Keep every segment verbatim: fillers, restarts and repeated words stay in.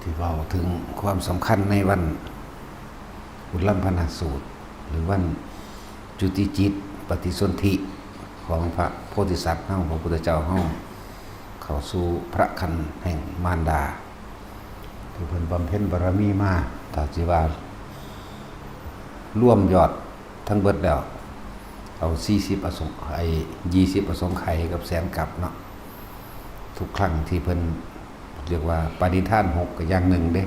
ที่เว้าถึงความสำคัญในวันอุลลัมพนสูตร หรือวันจุติจิตปฏิสนธิของพระโพธิสัตว์เฮา พระพุทธเจ้าเฮา เข้าสู่พระครรภ์แห่งมารดา ที่เพิ่นบำเพ็ญบารมีมา ถ้าสิว่ารวมยอดทั้งเบิดแล้ว เอาสี่สิบอสง- ไอ้ยี่สิบอสงไขยกับแสนกัปเนาะ ทุกครั้งที่เพิ่นเรียกว่าปณิธานหกก็อย่างหนึ่งเด้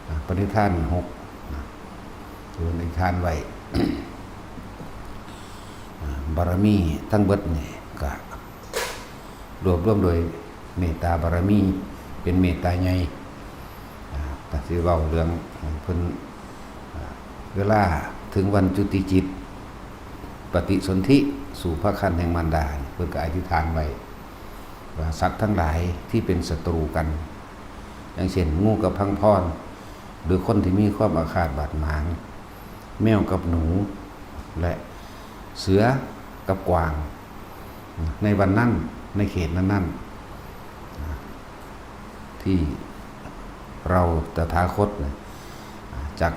อ่า ปณิธานหกนะ เพิ่นอธิษฐานไว้ อ่า บารมีทั้งเบิดนี่ก็รวบรวมโดยเมตตาบารมี เป็นเมตตาใหญ่ อ่า แต่สิเว้าเรื่องเพิ่น อ่า เวลาถึงวันจุติจิต ปฏิสนธิสู่พระครรภ์แห่งมารดา เพิ่นก็อธิษฐานไว้ ว่าสัตว์ทั้งหลายที่เป็นศัตรูกัน อย่างเช่น งูกับพังพร หรือคนที่มีความอาฆาตบาดหมาง แมวกับหนู และเสือกับกวาง ในวันนั้น ในเขตนั้นๆ ที่เราตถาคตเนี่ย จะ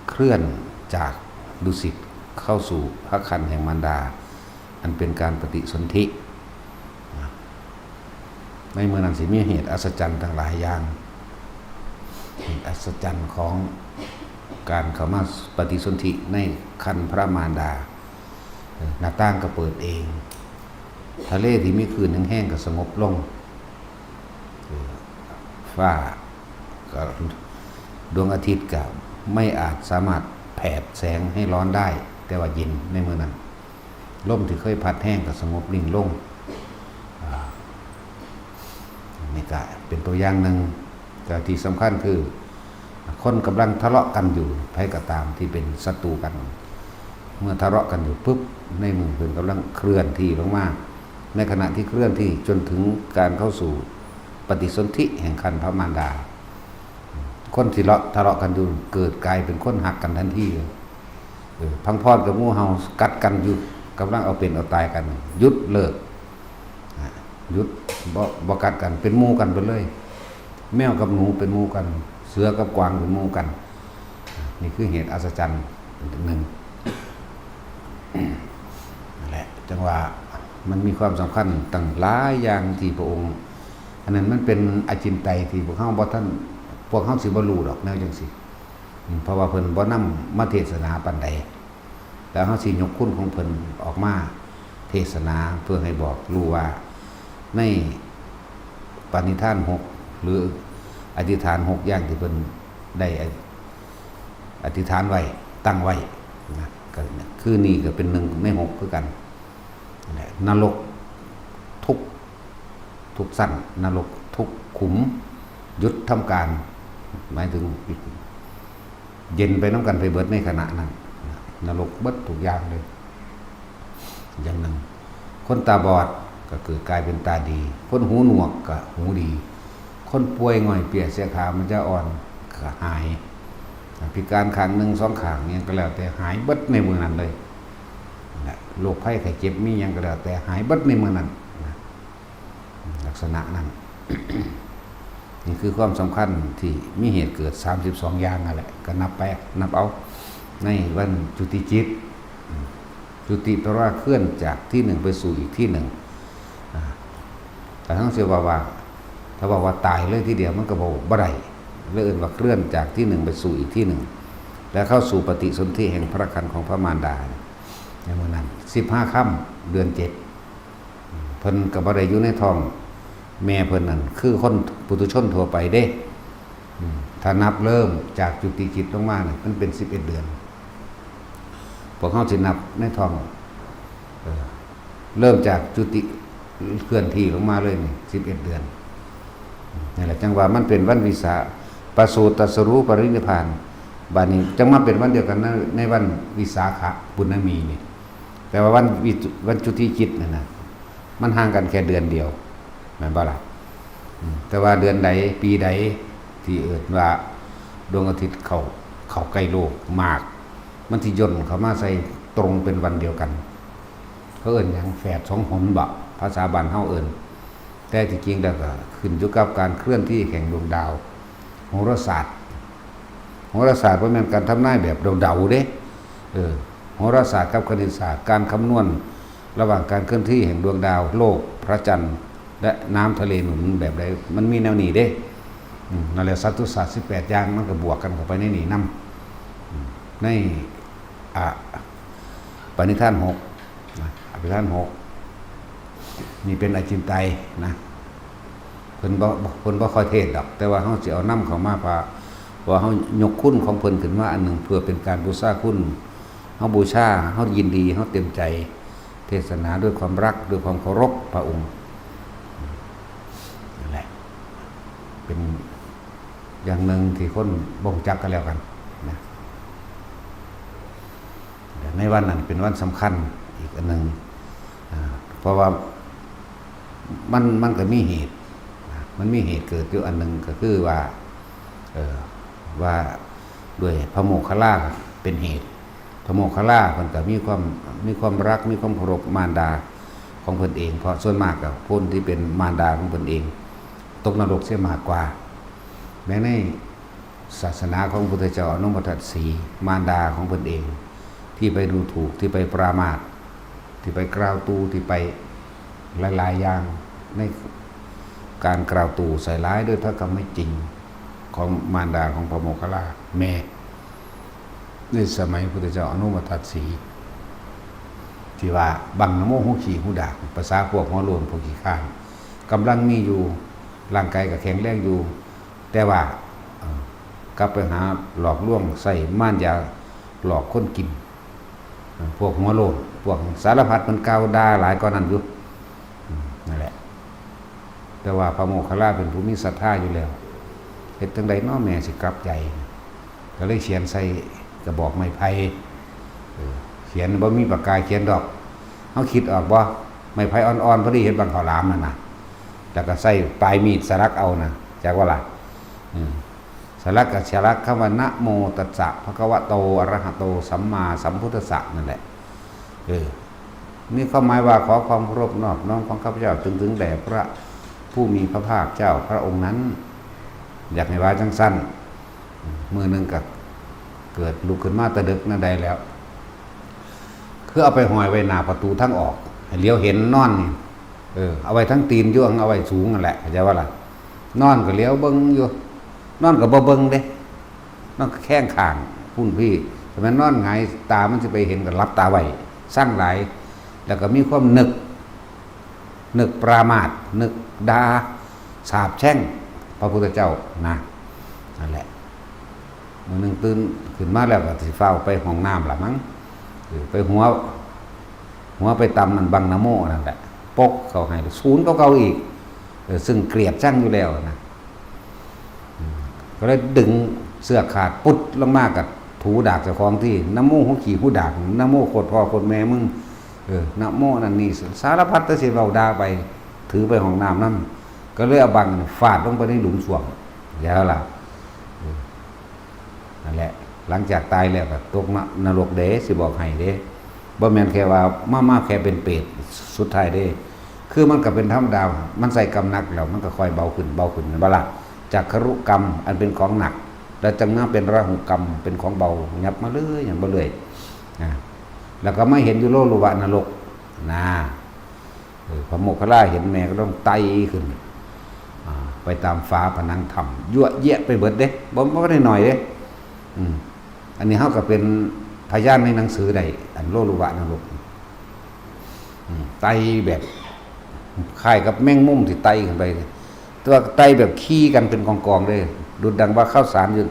เคลื่อนจากดุสิตเข้าสู่พระครรภ์แห่งมารดา อันเป็นการปฏิสนธิ ในเมื่อนั้นสิมีเหตุอัศจรรย์ทั้งหลายอย่าง เหตุอัศจรรย์ของการเข้ามาปฏิสนธิในครรภ์พระมารดา เออ หน้าต่างก็เปิดเอง ทะเลที่มีคลื่นแห้งๆก็สงบลง เออ ฟ้าก็ ดวงอาทิตย์ก็ไม่อาจสามารถแผดแสงให้ร้อนได้ แต่ว่าเย็นในมื้อนั้น ลมที่เคยพัดแฮงก็สงบนิ่งลง อ่า นี่ก็เป็นตัวอย่างหนึ่ง แต่ที่สำคัญคือ คนกำลังทะเลาะกันอยู่ ไผก็ตามที่เป็นศัตรูกัน เมื่อทะเลาะกันอยู่ปุ๊บ ในมือเพิ่นกำลังเคลื่อนที่ลงมา ในขณะที่เคลื่อนที่จนถึงการเข้าสู่ปฏิสนธิแห่งครรภ์พระมารดา คนที่เลาะทะเลาะกันอยู่เกิดกลายเป็นคนฮักกันทันทีเลย เออ พังพรกับงูเห่ากัดกันอยู่ กำลังเอาเป็นเอาตายกัน หยุดเลิก อ่ะ หยุด บ่ บ่กัดกัน เป็นหมู่กันไปเลย แมวกับหนูเป็นหมู่กัน เสือกับกวางเป็นหมู่กัน นี่คือเหตุอัศจรรย์หนึ่ง นั่นแหละ จังว่ามันมีความสำคัญตั้งหลายอย่างที่พระองค์ อันนั้นมันเป็นอจินไตยที่พวกเฮาบ่ทัน พวกเฮาสิบ่รู้ดอกแนวจังซี่ อืม เพราะว่าเพิ่นบ่นำมาเทศนาปานใด แล้วเฮาสิยกคุณของเพิ่นออกมาเทศนาเพื่อให้บอกรู้ว่าในปณิธานหก หรืออธิษฐานหกอย่างที่เพิ่นได้อธิษฐานไว้ ตั้งไว้นะ ก็คือนี่ก็เป็นหนึ่งในหกคือกัน นั่นแหละ นรกทุก ทุกชั้น นรกทุกขุม หยุดทำการ หมายถึง เย็นไปนำกันไปเบิดในขณะนั้น นรกเบิดทุกอย่างเลย อย่างหนึ่ง คนตาบอดก็เกิดกลายเป็นตาดี คนหูหนวกก็หูดี คนป่วยง่อยเปียเสียขามันจะอ่อนก็หาย พิการข้างหนึ่งสองข้างเนี่ยก็แล้วแต่หายเบิดในมื้อนั้นเลย นั่นแหละ โรคภัยไข้เจ็บมีหยังก็แล้วแต่หายเบิดในมื้อนั้นนะ ลักษณะนั้น นี่คือความสำคัญที่มีเหตุเกิดสามสิบสองอย่างนั่นแหละ ก็นับไป นับเอา ในวันจุติจิต จุติแปลว่าเคลื่อนจากที่หนึ่งไปสู่อีกที่หนึ่ง อ่า แต่ทั้งเสียว่าว่า ถ้าบอกว่าตายเลยทีเดียวมันก็บอกบ่ได้ เลยเอิ้นว่าเคลื่อนจากที่หนึ่งไปสู่อีกที่หนึ่ง และเข้าสู่ปฏิสนธิแห่งพระครรภ์ของพระมารดา ในมื้อนั้น สิบห้าค่ำ เดือนเจ็ด เพิ่นก็บ่ได้อยู่ในท้องแม่เพิ่นนั่น คือคนปุถุชนทั่วไปเด้ อืม ถ้านับเริ่มจากจุติจิตลงมาเนี่ย มันเป็นสิบเอ็ดเดือน พวกเฮาสินับในท้อง เออ เริ่มจากจุติเคลื่อนที่ลงมาเลยนี่ สิบเอ็ดเดือน นี่แหละจังว่ามันเป็นวันวิสา ประสูติตรัสรู้ปรินิพพาน บาดนี้จังมาเป็นวันเดียวกันใน ในวันวิสาขบุณมีนี่ แต่ว่าวันวิจุ- วันจุติจิตนั่นน่ะ มันห่างกันแค่เดือนเดียว แม่นบ่ล่ะ? อืม แต่ว่าเดือนใด ปีใด ที่เอิ้นว่าดวงอาทิตย์เข้า เข้าใกล้โลกมาก มันสิย่นเข้ามาใส่ตรงเป็นวันเดียวกัน เขาเอิ้นหยัง แฝดสองหนบ่ ภาษาบ้านเฮาเอิ้น แต่ที่จริงแล้วก็ขึ้นอยู่กับการเคลื่อนที่แห่งดวงดาว โหราศาสตร์ โหราศาสตร์บ่แม่นการทำนายแบบเดาๆเด้ เออ โหราศาสตร์กับคณิตศาสตร์ การคำนวณระหว่างการเคลื่อนที่แห่งดวงดาว โลก พระจันทร์ และน้ำทะเลหนุนแบบใด มันมีแนวนี้เด้ อืม นั่นแหละ สัตตุศาสตร์สิบแปดอย่าง มันก็บวกกันเข้าไปในนี่นำ อืม ใน อ่ะ ปณิธานหกนะ ปณิธานหก นี่เป็นอจินไตยนะ เพิ่นบ่ เพิ่นบ่ค่อยเทศน์ดอก แต่ว่าเฮาสิเอานำเข้ามา เพราะ เพราะว่าเฮายกคุณของเพิ่นขึ้นมาอันหนึ่ง เพื่อเป็นการบูชาคุณ เฮาบูชา เฮายินดี เฮาเต็มใจ เทศนาด้วยความรัก ด้วยความเคารพพระองค์ นั่นแหละ เป็นอย่างหนึ่งที่คนบ่งจักกันแล้วกันนะ ในวันนั้นเป็นวันสำคัญอีกอันหนึ่ง อ่า เพราะว่ามัน มันก็มีเหตุนะ มันมีเหตุเกิดอยู่อันหนึ่งก็คือว่า เอ่อ ว่าด้วยพระโมคคัลลาเป็นเหตุ พระโมคคัลลาเพิ่นก็มีความ มีความรัก มีความเคารพมารดาของเพิ่นเอง เพราะส่วนมากกับคนที่เป็นมารดาของเพิ่นเอง ตกนรกเสียมากกว่า แม้ในศาสนาของพระพุทธเจ้าอนุมทัตสีห์ มารดาของเพิ่นเอง ที่ไปดูถูก ที่ไปปรามาส ที่ไปกล่าวตู่ ที่ไปหลายๆอย่าง ในการกล่าวตู่ใส่ร้ายด้วยถ้อยคำไม่จริงของมารดาของพระโมคคัลลาแม่ ในสมัยพุทธเจ้าอนุมทัตสีห์ ที่ว่าบังนะโมหูขี้หูดาก ภาษาพวกหัวโล้นพวกขี้ข้าน กำลังมีอยู่ ร่างกายก็แข็งแรงอยู่ แต่ว่า เอ่อ กลับไปหาหลอกลวงใส่มารยาหลอกคนกิน เอ่อ พวกหัวโล้น พวกสารพัดมันกล่าวด่าหลายกว่านั้นอยู่ อืม นั่นแหละ แต่ว่าพระโมคคัลลาเป็นผู้มีศรัทธาอยู่แล้ว เฮ็ดจั่งใดน้อแม่สิกลับใจ ก็เลยเขียนใส่กระบอกไม้ไผ่ เออ เขียนบ่มีปากกาเขียนดอก เฮาคิดออกบ่ ไม้ไผ่อ่อนๆ พอดีเฮ็ดบังข้าวหลามนั่นน่ะ แล้วก็ใส่ปลายมีดสลักเอาน่ะ จักว่าล่ะ อืม สลักก็สลักคำว่า นะโมตัสสะ ภะคะวะโต อะระหะโต สัมมาสัมพุทธัสสะ นั่นแหละ เออ นี่ความหมายว่าขอความเคารพนอบน้อมของข้าพเจ้าจงถึงแด่พระผู้มีพระภาคเจ้าพระองค์นั้น อยากให้ว่าจังซั่น มื้อหนึ่งก็เกิดลุกขึ้นมาแต่ดึกนั่นใดแล้ว คือเอาไปห้อยไว้หน้าประตูทางออก ให้เหลียวเห็นนอนนี่ เออ เอาไว้ทั้งตีนอยู่ เอาไว้สูงนั่นแหละ เข้าใจว่าล่ะ นอนก็เหลียวเบิ่งอยู่ นอนก็บ่เบิ่งเด้ นอนก็แข้งข้าง พุ่นพี่ แต่แม่นนอนหงาย ตามันสิไปเห็นก็หลับตาไว้ สั่งหลาย แล้วก็มีความนึก นึกปรามาส นึกด่า สาปแช่งพระพุทธเจ้านะ นั่นแหละ มื้อหนึ่งตื่นขึ้นมาแล้วก็สิฟ้าวไปห้องน้ำล่ะมั้ง เออ ไปหัว หัวไปตำมันบังนะโมนั่นแหละ ปกเข้าให้ ศูนย์เก้าเก้าอีก เออ ซึ่งเกลียดชังอยู่แล้วนะ อืม ก็เลยดึงเสื้อขาดปุ๊ดลงมากับถูดากเจ้าของที่ นะโมหูขี้หูดาก นะโมโคตรพ่อโคตรแม่มึง เออ นะโมนั่นนี่ สารพัดแต่สิเว้าด่าไป ถือไปห้องน้ำนำ ก็เลยเอาบังฟาดลงไปในหลุมส้วม แล้วล่ะ เออ นั่นแหละ หลังจากตายแล้วก็ตกน- นรกเด้ สิบอกให้เด้ บ่แม่นแค่ว่ามา- มาแค่เป็นเปรตสุดท้ายเด้ คือมันก็เป็นธรรมดา มันใส่กรรมหนักแล้ว มันก็ค่อยเบาขึ้น เบาขึ้น แม่นบ่ล่ะ จากครุกรรมอันเป็นของหนัก แล้วจังมาเป็นราหุกรรม เป็นของเบา หยับมาเรื่อย หยับมาเรื่อย อ่า แล้วก็มาเห็นอยู่โลลุวะนรก นะ เออ พระโมคคัลลาเห็นแม่ก็ต้องไต่ขึ้น อ่า ไปตามฝาผนังถ้ำ ยั่วเยียะไปเบิดเด้ บ่- บ่ได้หน่อยเด้ อืม อันนี้เฮาก็เป็นพยานในหนังสือได้ อันโลลุวะนรก อืม ไต่แบบ คล้ายกับแมงมุมที่ไต่ขึ้นไป แต่ว่าไต่แบบขี่กันเป็นกองๆเลย ดุจดังว่าข้าวสารอยู่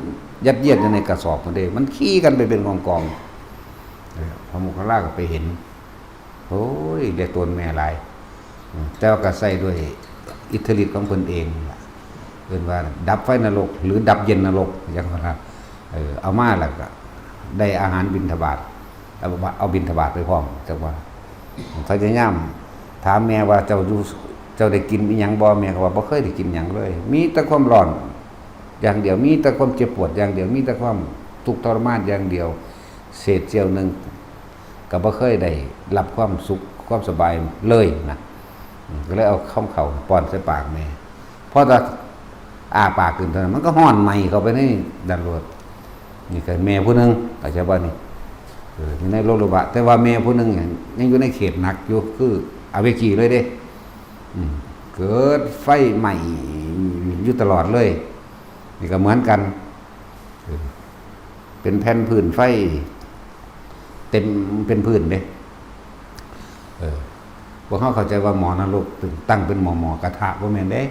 ยัดเยียดอยู่ในกระสอบนั่นเด้ มันขี่กันไปเป็นกองๆ เออ พระโมคคัลลาก็ไปเห็น โอ้ย เรียกตนแม่หลาย อืม แต่ว่าก็ใส่ด้วยอิทธิฤทธิ์ของเพิ่นเองล่ะ เอิ้นว่าดับไฟนรก หรือดับเย็นนรก จังว่า เออ เอามาแล้วก็ได้อาหารบิณฑบาต เอา- เอาบิณฑบาตไปพร้อม จังว่า พยายามถามแม่ว่า "เจ้าอยู่- เจ้าได้กินอิหยังบ่?" แม่ก็ว่า "บ่เคยได้กินหยังเลย มีแต่ความร้อนอย่างเดียว มีแต่ความเจ็บปวดอย่างเดียว มีแต่ความทุกข์ทรมานอย่างเดียว เศษเสี้ยวหนึ่งก็บ่เคยได้รับความสุขความสบายเลย" นะ อืม ก็เลยเอาคำข้าวป้อนใส่ปากแม่ พอแต่ อ้าปากขึ้นเท่านั้นมันก็ฮ้อนไหม้เข้าไปในนั้นโลด นี่ก็แม่ผู้หนึ่ง เข้าใจบ่นี่ เออ อยู่ในโลกโลบะ แต่ว่าแม่ผู้หนึ่งเนี่ยยังอยู่ในเขตหนักอยู่ คืออเวจีเลยเด้ อืม เกิดไฟไหม้อยู่ตลอดเลย นี่ก็เหมือนกัน เออ เป็นแผ่นพื้นไฟ เต็มเป็นพื้นเด้ เออ พวกเขาเข้าใจว่าหม้อนรกตั้งเป็นหม้อ หม้อกระทะ บ่แม่นเด้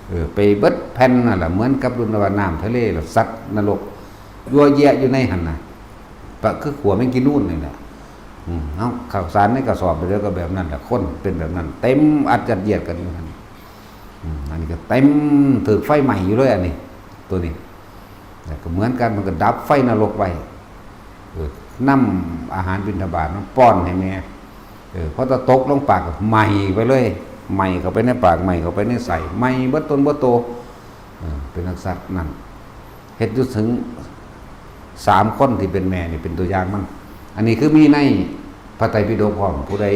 เออ ไปเบิดแผ่นนั่นแหละ เหมือนกับดุนว่าน้ำทะเล แล้วสัตว์นรก ยั่วแยะอยู่ในหั่นน่ะ ก็คือขัวแมงกินูนนี่แหละ อืม เอาข้าวสารในกระสอบไปแล้วก็แบบนั้นแหละ คนเป็นแบบนั้น เต็มอัดยัดเยียดกันอยู่หั่น อืม อันนี้ก็เต็ม ถืกไฟไหม้อยู่เลย อันนี้ ตัวนี้ แล้วก็เหมือนกัน มันก็ดับไฟนรกไว้ เออ นำอาหารบิณฑบาตมาป้อนให้แม่ เออ พอตะตกลงปากก็ไหม้ไปเลย ไหม้เข้าไปในปาก ไหม้เข้าไปในไส้ ไหม้เบิดตนเบิดโต เออ เป็นจั่งซั้นนั่น เฮ็ดอยู่ถึงสามคนที่เป็นแม่นี่เป็นตัวอย่างมัน อันนี้คือมีในพระไตรปิฎกพร้อม ผู้ใด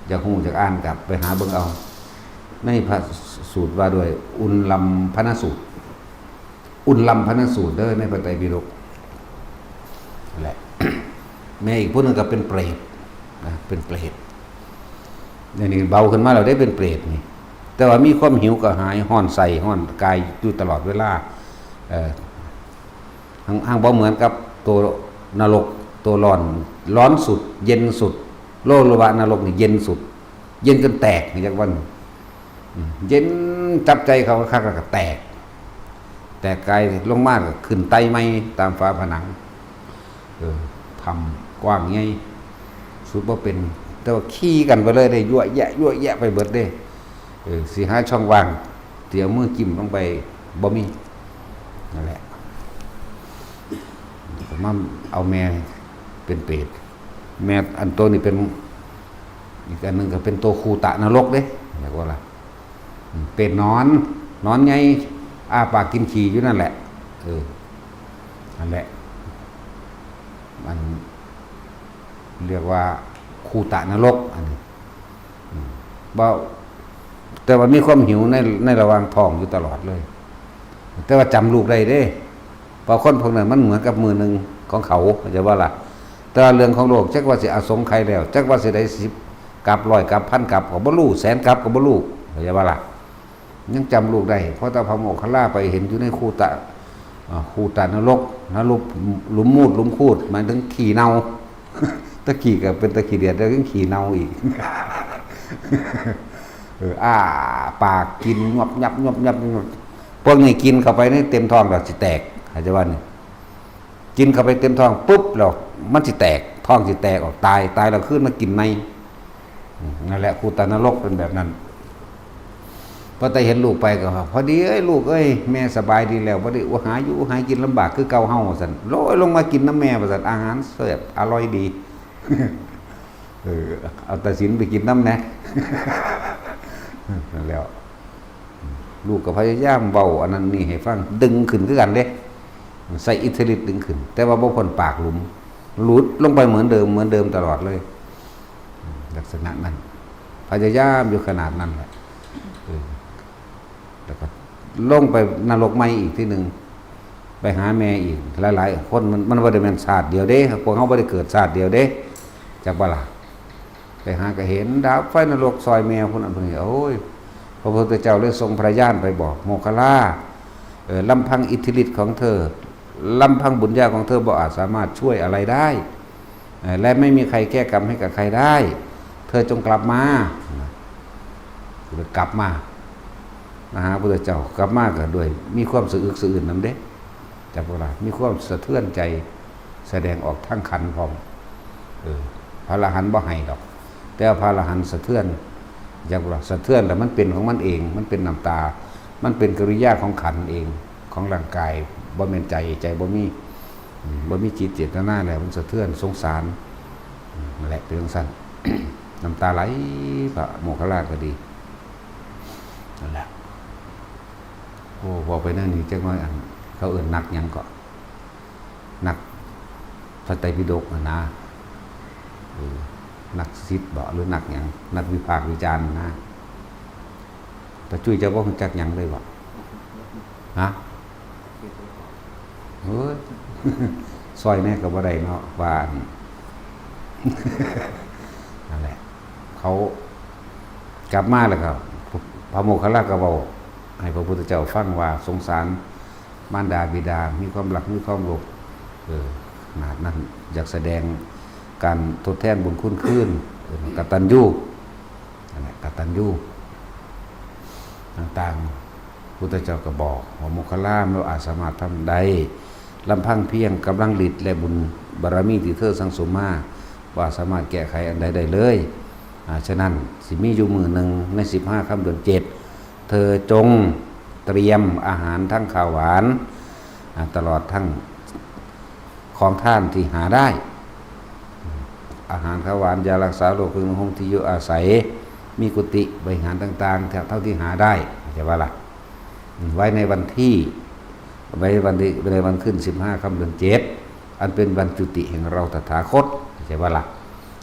อยากฮู้อยากอ่านก็ไปหาเบิ่งเอา ในพระสูตรว่าด้วยอุลลัมพนสูตร อุลลัมพนสูตรเด้อ ในพระไตรปิฎกนั่นแหละ แม่อีกผู้หนึ่งก็เป็นเปรตนะ เป็นเปรต อันนี้เบาขึ้นมาแล้วได้เป็นเปรตนี่ แต่ว่ามีความหิวกระหาย ฮ้อนไส้ ฮ้อนกายอยู่ตลอดเวลา เอ่อ ห่าง ห่างบ่เหมือนกับตัวนรก ตัวร้อน ร้อนสุด เย็นสุด โลกหรือว่านรกนี่เย็นสุด เย็นจนแตก นี่จักวัน อืม เย็นจับใจเขาคักๆ แล้วก็แตก แตกกายลงมาก็ขึ้นไต่ใหม่ตามฝาผนัง เออ ถ้ำกว้างใหญ่ สุดบ่เป็น แต่ว่าขี่กันไปเลยเด้ ยั่วแยะ ยั่วแยะไปเบิดเด้ เออ สิหาช่องว่าง สิเอามือจิ้มลงไป บ่มี นั่นแหละ ก็มาเอาแม่เป็นเปรต แม่อันโตนี่เป็น อีกอันหนึ่งก็เป็นตัวคูตะนรกเด้ เรียกว่าล่ะ อืม เปรตนอน นอนใหญ่ อ้าปากกินขี้อยู่นั่นแหละ เออ นั่นแหละ มันเรียกว่าคูตะนรก อันนี้ อืม บ่ แต่ว่ามีความหิวใน ในระหว่างท้องอยู่ตลอดเลย แต่ว่าจำลูกได้เด้ เพราะคนพวกนั้นมันเหมือนกับมือหนึ่งของเขา เข้าใจบ่ล่ะ แต่ว่าเรื่องของโลก จักว่าสิอสงไขยแล้ว จักว่าสิได้สิบกับ ร้อยกับ พันกับ ก็บ่รู้ แสนกับก็บ่รู้ เข้าใจบ่ล่ะ ยังจำลูกได้ เพราะแต่พระโมคคัลลาไปเห็นอยู่ในคูตะ อ่า คูตะนรก นรก หลุมมูด หลุมคูด หมายถึงขี้เน่า ตะขี้ก็เป็นตะขี้เดียด แล้วยังขี้เน่าอีก เออ อ้าปากกิน งวบงับ งวบงับ งวบ พวกนี้กินเข้าไปนี่เต็มท้องแล้วสิแตก เข้าใจบ่นี่ กินเข้าไปเต็มท้องปุ๊บแล้วมันสิแตก ท้องสิแตกออก ตาย ตายแล้วคืนมากินใหม่ อืม นั่นแหละ คูตะนรกเป็นแบบนั้น พอแต่เห็นลูกไปก็ว่า "พอดีเอ้ย ลูกเอ้ย แม่สบายดีแล้ว พอดีว่าหาอยู่หากินลำบากคือเก่าเฮา" ว่าซั่น "โลย ลงมากินน้ำแม่" ว่าซั่น "อาหารแซ่บอร่อยดี" เออ เอาแต่ศีลไปกินน้ำแหน่ นั่นแหล้ว ลูกก็พยายามเว้าอันนั้นนี่ให้ฟัง ดึงขึ้นคือกันเด้ ใส่อิทธิฤทธิ์ดึงขึ้น แต่ว่าบ่พ้นปากหลุม หลุดลงไปเหมือนเดิม เหมือนเดิมตลอดเลย ลักษณะนั้น พยายามอยู่ขนาดนั้นแหละ เออ แล้วก็ลงไปนรกใหม่อีกที่หนึ่ง ไปหาแม่อีก หลายๆ คน มัน มันบ่ได้แม่นชาติเดียวเด้ พวกเฮาบ่ได้เกิดชาติเดียวเด้ จักบ่ล่ะ ไปหาก็เห็นดาบไฟนรกซอยแม่พุ่นน่ะ เพิ่นก็ โอ้ย พระพุทธเจ้าเลยทรงพระญาณไปบอก "โมคคัลลา เอ่อ ลำพังอิทธิฤทธิ์ของเธอ ลำพังบุญญาของเธอบ่อาจสามารถช่วยอะไรได้ เอ่อ และไม่มีใครแก้กรรมให้กับใครได้ เธอจงกลับมา" นะ เลยกลับมา มาหาพระพุทธเจ้า กลับมาก็ด้วยมีความสะอึกสะอื้นนำเด้ จักบ่ล่ะ มีความสะเทือนใจ แสดงออกทางขันธ์พร้อม เออ พระอรหันต์บ่ให้ดอก แต่ว่าพระอรหันต์สะเทือน จักบ่ล่ะ สะเทือนแล้วมันเป็นของมันเอง มันเป็นน้ำตา มันเป็นกิริยาของขันธ์เอง ของร่างกาย บ่แม่นใจ ใจบ่มี อืม บ่มีจิตเจตนาแล้ว มันสะเทือน สงสาร อืม นั่นแหละ เป็นจั่งซั้น น้ำตาไหล พระโมคคัลลาก็ดี นั่นแหละ โอ้ เว้าไปแนวนี้จักหน่อย อัน เขาเอิ้นนักหยังเกาะ นักพระไตรปิฎกหั้นนะ เออ นักศิษย์บ่ หรือนักหยัง นักวิพากษ์วิจารณ์นะ ตาจุ้ยเจ้าบ่รู้จักหยังเลยบ่ ฮะ เฮ้ย ซอยแน่ก็บ่ได้เนาะ ว่าอัน นั่นแหละ เขากลับมาแล้วก็ พระโมคคัลลาก็เว้าให้พระพุทธเจ้าฟังว่าสงสารมารดาบิดา มีความรัก มีความโลภ เออ ขนาดนั้น อยากแสดงการทดแทนบุญคุณคืน เออ กตัญญู นั่นแหละ กตัญญู ต่างๆ พุทธเจ้าก็บอกว่า โมคคัลลา เราอาจสามารถทำได้ ลำพังเพียงกำลังฤทธิ์และบุญบารมีที่เธอสั่งสมมา ว่าสามารถแก้ไขอันใดได้เลย อ่า ฉะนั้นสิมีอยู่มื้อหนึ่งในสิบห้าค่ำเดือนเจ็ด เธอจงเตรียมอาหารทั้งข้าวหวาน อ่า ตลอดทั้งของทานที่หาได้ อาหารข้าวหวาน ยารักษาโรค เครื่องนุ่งห่ม ที่อยู่อาศัย มีกุฏิบริหารต่างๆ เท่าที่หาได้ เข้าใจว่าล่ะ อืม ไว้ในวันที่ ไว้วันที่ ในวันขึ้นสิบห้าค่ำเดือนเจ็ด อันเป็นวันจุติแห่งเราตถาคต เข้าใจว่าล่ะ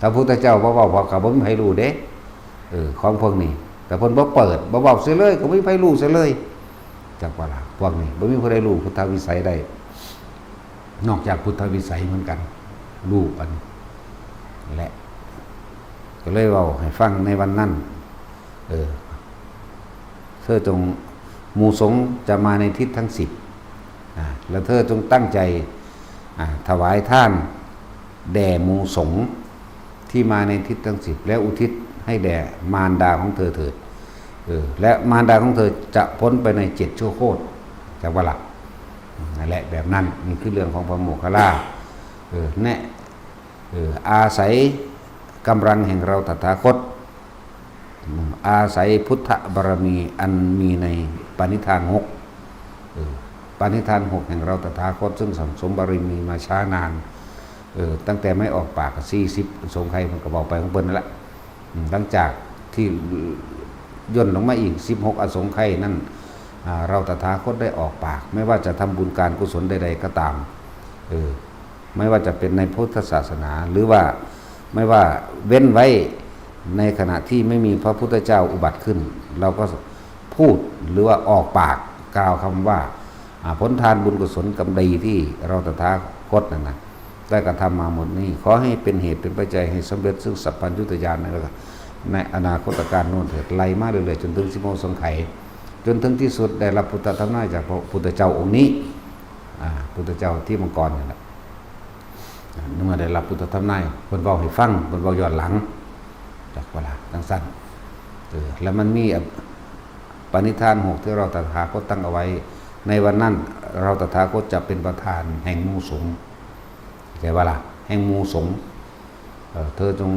ถ้าพุทธเจ้าบ่เว้า พวกเขาบ่มีใครรู้เด้ เออ ของพวกนี้ แต่เพิ่นบ่เปิด บ่เว้าเสียเลย ก็บ่มีใครรู้เสียเลย จักว่าล่ะ พวกนี้บ่มีผู้ใดรู้พุทธวิสัยได้ นอกจากพุทธวิสัยเหมือนกัน รู้อันนี้แหละ ก็เลยเว้าให้ฟังในวันนั้น เออ เธอจง หมู่สงฆ์จะมาในทิศทั้งสิบ อ่า แล้วเธอจงตั้งใจ อ่า ถวายทานแด่หมู่สงฆ์ที่มาในทิศทั้งสิบ แล้วอุทิศให้แด่มารดาของเธอเถิด เออ และมารดาของเธอจะพ้นไปในเจ็ดชั่วโคตร จักว่าล่ะ นั่นแหละ แบบนั้น นี่คือเรื่องของพระโมคคัลลา เออ แนะ เออ อาศัยกำลังแห่งเราตถาคต อืม อาศัยพุทธบารมีอันมีในปณิธานหก เออ ปณิธานหกแห่งเราตถาคต ซึ่งสั่งสมบารมีมาช้านาน เออ ตั้งแต่ไม่ออกปากก็สี่สิบสงไข่ มันก็บอกไปของเพิ่นนั่นแหละ อืม หลังจากที่ย่นลงมาอีกสิบหกอสงไขยนั้น อ่า เราตถาคตได้ออกปาก ไม่ว่าจะทำบุญการกุศลใดๆก็ตาม เออ ไม่ว่าจะเป็นในพุทธศาสนา หรือว่าไม่ว่าเว้นไว้ในขณะที่ไม่มีพระพุทธเจ้าอุบัติขึ้น เราก็พูดหรือว่าออกปากกล่าวคำว่า อ่า ผลทานบุญกุศลกรรมดีที่เราตถาคตนั่นนะ ได้กระทำมาหมดนี้ ขอให้เป็นเหตุเป็นปัจจัยให้สำเร็จซึ่งสัพพัญญุตญาณในในอนาคตกาลโน้นเถิด ไล่มาเรื่อยๆ จนถึงสิบหกสงไขย จนถึงที่สุดได้รับพุทธทำนายจากพระพุทธเจ้าองค์นี้ อ่า พุทธเจ้าที่มังกรนั่นแหละ อ่า เมื่อได้รับพุทธทำนาย เพิ่นเว้าให้ฟัง เพิ่นเว้าย้อนหลัง จักว่าล่ะ จั่งซั่น เออ แล้วมันมีปณิธานหกที่เราตถาคตตั้งเอาไว้ ในวันนั้นเราตถาคตจะเป็นประธานแห่งหมู่สงฆ์ เข้าใจว่าล่ะ แห่งหมู่สงฆ์ เอ่อ เธอจง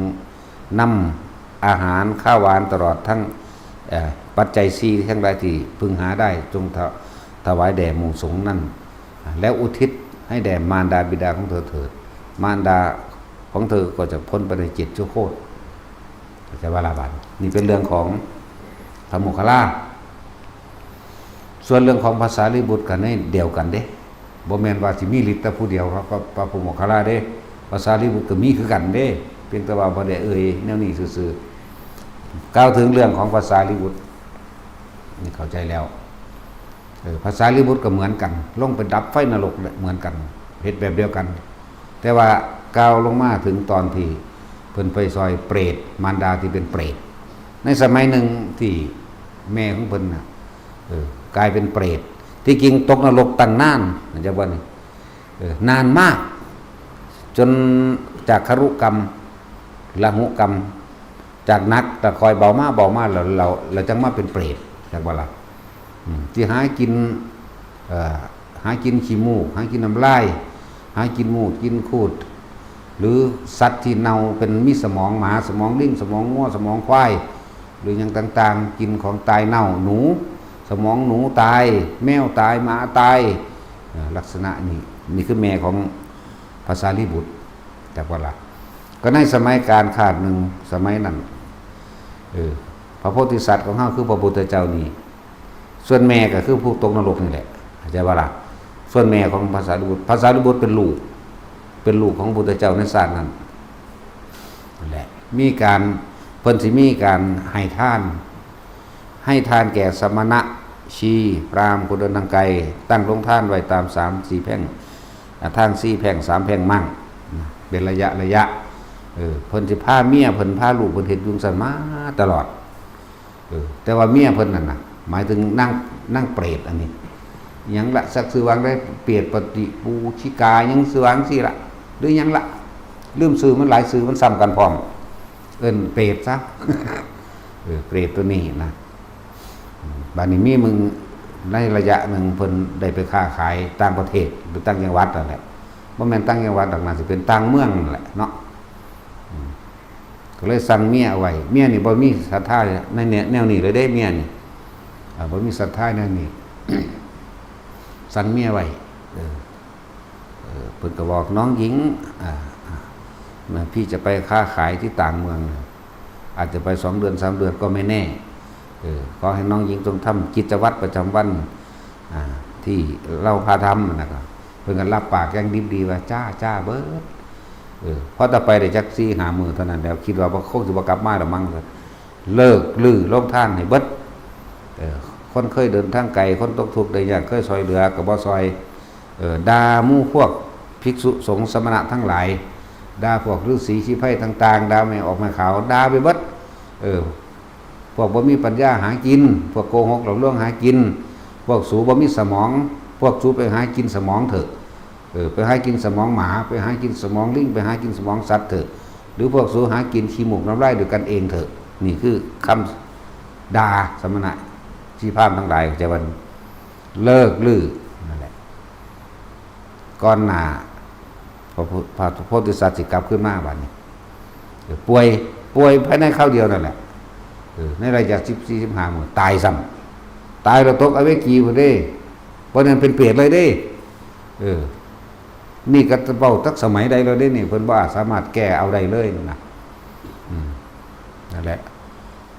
นำอาหารข้าวหวานตลอดทั้ง เอ่อ ปัจจัยสี่ทั้งหลายที่พึงหาได้ จงถ-, ถวายแด่หมู่สงฆ์นั้น แล้วอุทิศให้แด่มารดาบิดาของเธอเถิด มารดาของเธอก็จะพ้นไปในเจ็ดชั่วโคตร เข้าใจว่าล่ะ บาดนี้ นี่เป็นเรื่องของพระโมคคัลลา ส่วนเรื่องของพระสารีบุตรก็ในเดียวกันเด้ บ่แม่นว่าสิมีฤทธิ์แต่ผู้เดียวครับ กับพระโมคคัลลาเด้ พระสารีบุตรก็มีคือกันเด้ เพียงแต่ว่าบ่ได้เอ่ยแนวนี้ซื่อๆ กล่าวถึงเรื่องของพระสารีบุตร นี่เข้าใจแล้ว เออ พระสารีบุตรก็เหมือนกัน ลงไปดับไฟนรกเหมือนกัน เฮ็ดแบบเดียวกัน แต่ว่ากล่าวลงมาถึงตอนที่เพิ่นไปซอยเปรต มารดาที่เป็นเปรต ในสมัยหนึ่งที่แม่ของเพิ่นน่ะ เออ กลายเป็นเปรต ที่จริงตกนรกตั้งนาน เข้าใจบ่นี่ เออ นานมาก จนจากคารุกรรม ละหุกรรม จากหนักแต่คอยเบามา เบามา แล้ว แล้ว แล้วจังมาเป็นเปรต จักว่าล่ะ อืม ที่หากิน เอ่อ หากินขี้มูก หากินน้ำลาย หากินมูด กินคูด หรือสัตว์ที่เน่าเป็นมีสมองหมา สมองลิง สมองงัว สมองควาย หรือหยังต่างๆ กินของตายเน่า หนู สมองหนูตาย แมวตาย หมาตาย เอ่อ ลักษณะนี้ นี่คือแม่ของพระสารีบุตร จักว่าล่ะ ก็ในสมัยกาลคาดหนึ่ง สมัยนั้น เออ พระโพธิสัตว์ของเฮาคือพระพุทธเจ้านี่ ส่วนแม่ก็คือผู้ตกนรกนี่แหละ เข้าใจบ่ล่ะ ส่วนแม่ของพระสารีบุตร พระสารีบุตรเป็นลูก เป็นลูกของพระพุทธเจ้าในชาตินั้น นั่นแหละ มีการ เพิ่นสิมีการให้ทาน ให้ทานแก่สมณะ ชีพราหมณ์คนเดินทางไกล ตั้งโรงทานไว้ตามสามสี่แพร่ง อ่า ทางสี่แพร่งสามแพร่งมั่ง นะ เป็นระยะระยะ เออ เพิ่นสิพาเมียเพิ่นพาลูกเพิ่นเฮ็ดอยู่จั่งซั้นมาตลอด เออ แต่ว่าเมียเพิ่นนั่นน่ะ หมายถึงนาง นางเปรตอันนี้ หยังละ สักชื่อหว่างใด เปรตปฏิปูชิกา หยังชื่อหว่างซี้ละ หรือหยังละ ลืมชื่อมันหลายชื่อ มันซ้ำกันพร้อม เอิ้นเปรตซะ เออ เปรตตัวนี้นะ อืม บัดนี้มีมื้อ ในระยะหนึ่งเพิ่นได้ไปค้าขายต่างประเทศ หรือต่างจังหวัดนั่นแหละ บ่แม่นต่างจังหวัดดอก น่าสิเป็นต่างเมืองนั่นแหละเนาะ อืม ก็เลยสั่งเมียเอาไว้ เมียนี่บ่มีศรัทธาในแนว แนวนี้เลยเด้ เมียนี่ อ่า บ่มีศรัทธาแนวนี้ สั่งเมียไว้ เออ เออ เพิ่นก็บอกน้องหญิง อ่า อ่า นะ พี่จะไปค้าขายที่ต่างเมือง อาจจะไปสองเดือนสามเดือนก็ไม่แน่ เออ ขอให้น้องหญิงจงทำกิจวัตรประจำวัน อ่า ที่เราพาทำนะครับ เพิ่นก็รับปากอย่างดิบดีว่า จ้า จ้า เบิด เออ พอแต่ไปได้จักสี่ห้ามื้อเท่านั้นแล้ว คิดว่าบ่ คงสิบ่กลับมาดอกมั้ง เลิกลื้อโรงทานให้เบิด เออ คนเคยเดินทางไกล คนตกทุกข์ได้ยาก เคยซ่อยเหลือก็บ่ซ่อย เออ ด่าหมู่พวกภิกษุสงฆ์สมณะทั้งหลาย ด่าพวกฤๅษีชีไพรต่างๆ ด่าแม่ออกแม่ขาว ด่าไปเบิด เออ พวกบ่มีปัญญาหากิน พวกโกหกหลอกลวงหากิน พวกสูบ่มีสมอง พวกสูไปหากินสมองเถอะ เออ ไปหากินสมองหมา ไปหากินสมองลิง ไปหากินสมองสัตว์เถอะ หรือพวกสูหากินขี้มูกน้ำลายด้วยกันเองเถอะ นี่คือคำด่าสมณะชีพราหมณ์ทั้งหลาย แต่ว่าเลิกลื้อนั่นแหละ ก่อนหน้าพระพุทธ พระโพธิสัตว์สิกลับขึ้นมาบัดนี้ เออ ป่วย ป่วยภายในคราวเดียวนั่นแหละ เออ ในระยะสิบสี่ สิบห้ามื้อ ตายซ้ำ ตายแล้วตกอเวจีพุ้นเด้ เพราะนั้นเป็นเปรตเลยเด้ เออ นี่ก็เว้าจักสมัยใดแล้วเด้นี่ เพิ่นบ่อาจสามารถแก้เอาได้เลยนั่นนะ อืม นั่นแหละ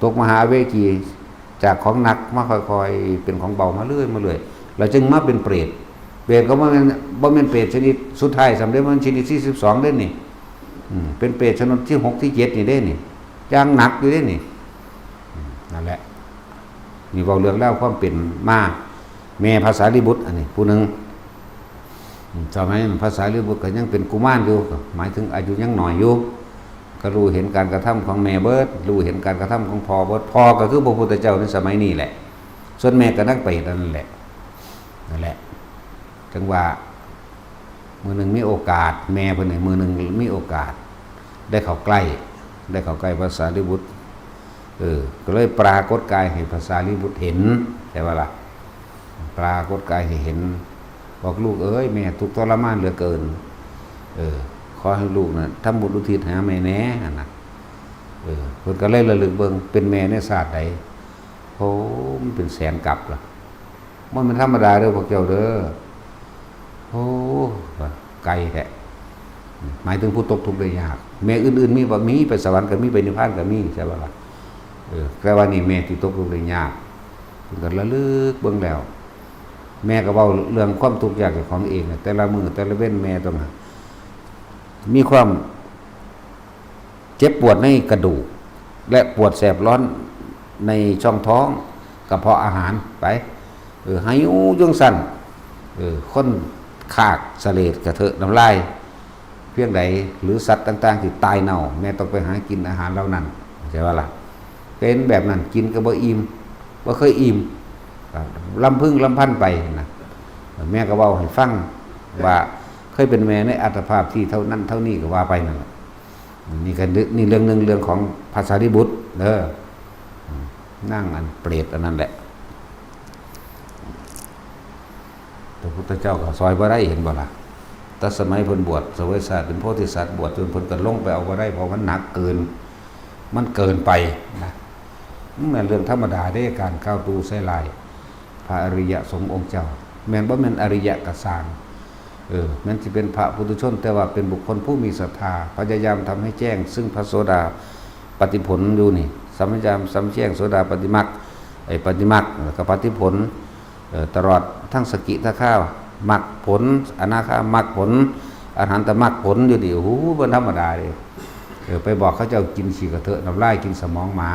ตกมหาอเวจี จากของหนักมาค่อยๆ เป็นของเบามาเรื่อยมาเรื่อย แล้วจึงมาเป็นเปรต เปรตก็บ่แม่น บ่แม่นเปรตชนิดสุดท้ายซ้ำเด้ มันชนิดที่สิบสองเด้นี่ อืม เป็นเปรตชนิดที่หกที่เจ็ดนี่เด้นี่ อย่างหนักอยู่เด้นี่ อืม นั่นแหละ นี่เว้าเรื่องราวความเป็นมา แม่พระสารีบุตรอันนี้ผู้หนึ่ง อืม สมัยนั้นพระสารีบุตรก็ยังเป็นกุมารอยู่ ก็หมายถึงอายุยังน้อยอยู่ ก็รู้เห็นการกระทำของแม่เบิด รู้เห็นการกระทำของพ่อเบิด พ่อก็คือพระพุทธเจ้าในสมัยนี้แหละ ส่วนแม่ก็นางเปรตอันนั้นแหละ นั่นแหละ จั่งว่า มื้อหนึ่งมีโอกาส แม่เพิ่นนี่ มื้อหนึ่งมีโอกาส ได้เข้าใกล้ ได้เข้าใกล้พระสารีบุตร เออ ก็เลยปรากฏกายให้พระสารีบุตรเห็น ใช่ปะล่ะ ปรากฏกายให้เห็น บอก ลูกเอ้ย แม่ทุกข์ทรมานเหลือเกิน เออ ขอให้ลูกน่ะทำบุญอุทิศให้แม่แหน่ หั่นนะ เออ เพิ่นก็เลยระลึกเบิ่ง เป็นแม่ในชาติใด โอ้ มันเป็นแสนกัปล่ะ มันเป็นธรรมดาเด้อพวกเจ้าเด้อ โอ้ ไกลแท้ หมายถึงผู้ตกทุกข์ได้ยาก แม่อื่นๆมีบ่ มี ไปสวรรค์ก็มี ไปนิพพานก็มี ใช่ปะล่ะ เออ แต่ว่านี่แม่ที่ตกทุกข์ได้ยาก เพิ่นก็ระลึกเบิ่งแล้ว แม่ก็เว้าเรื่องความทุกข์ยากเจ้าของเองน่ะ แต่ละมื้อแต่ละเว็นแม่ต้องมีความ เจ็บปวดในกระดูก และปวดแสบร้อนในช่องท้อง กระเพาะอาหารไป เออ หิวจั่งซั้น เออ คนคากเสลดกระเทอะน้ำลาย เพียงใด หรือสัตว์ต่างๆที่ตายเน่า แม่ต้องไปหากินอาหารเหล่านั้น ใช่ปะล่ะ เป็นแบบนั้น กินก็บ่อิ่ม บ่เคยอิ่ม ลำพึงลำพันไปนะ แม่ก็เว้าให้ฟังว่าเคยเป็นแม่ในอัตภาพที่เท่านั้นเท่านี้ก็ว่าไปนั่นแหละ นี่ก็ นี่เรื่องหนึ่ง เรื่องของพระสารีบุตรเด้อ อืม นางอันเปรตอันนั้นแหละ พระพุทธเจ้าก็ซ่อยบ่ได้ เห็นบ่ล่ะ แต่สมัยเพิ่นบวชเสวยชาติเป็นโพธิสัตว์ บวชจนเพิ่นก็ลงไปเอาบ่ได้ เพราะมันหนักเกิน มันเกินไปนะ มันเป็นเรื่องธรรมดาเด้ การกล่าวตู่ใส่ร้าย พระอริยสงฆ์องค์เจ้า แม่นบ่แม่นอริยะก็ซ่าง เออ แม้นสิเป็นพระปุถุชน แต่ว่าเป็นบุคคลผู้มีศรัทธา พยายามทำให้แจ้งซึ่งพระโสดาปัตติผลอยู่นี่ พยายามทำแจ้งโสดาปัตติมรรค ไอ้ปัตติมรรค แล้วก็ปัตติผล เอ่อ ตลอดทั้งสกิทาคามรรคผล อนาคามรรคผล อรหันตมรรคผลอยู่นี่ โอ้โห บ่ธรรมดาเด้ เออ ไปบอกเขาเจ้ากินขี้กระเทอะน้ำลาย กินสมองหมา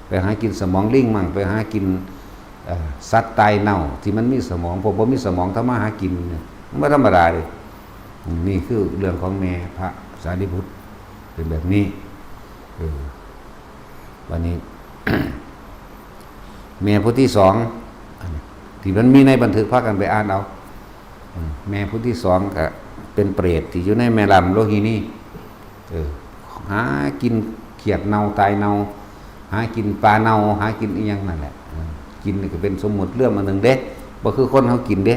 ไปหากินสมองลิงมั่ง ไปหากิน เอ่อสัตว์ตายเน่าที่มันมีสมอง พวกบ่มีสมองทำมาหากินเนี่ย มันบ่ธรรมดาเด้ นี่คือเรื่องของแม่พระสารีบุตร เป็นแบบนี้ เออ วันนี้ แม่ผู้ที่สอง อันนี้ที่มันมีในบันทึก พากันไปอ่านเอา อืม แม่ผู้ที่สองก็เป็นเปรตที่อยู่ในแม่น้ำโลหินี เออ หากินเขียดเน่าตายเน่า หากินปลาเน่า หากินอีหยังนั่นแหละ อืม กินนี่ก็เป็นสมมุติเรื่องอันหนึ่งเด้ บ่คือคนเฮากินเด้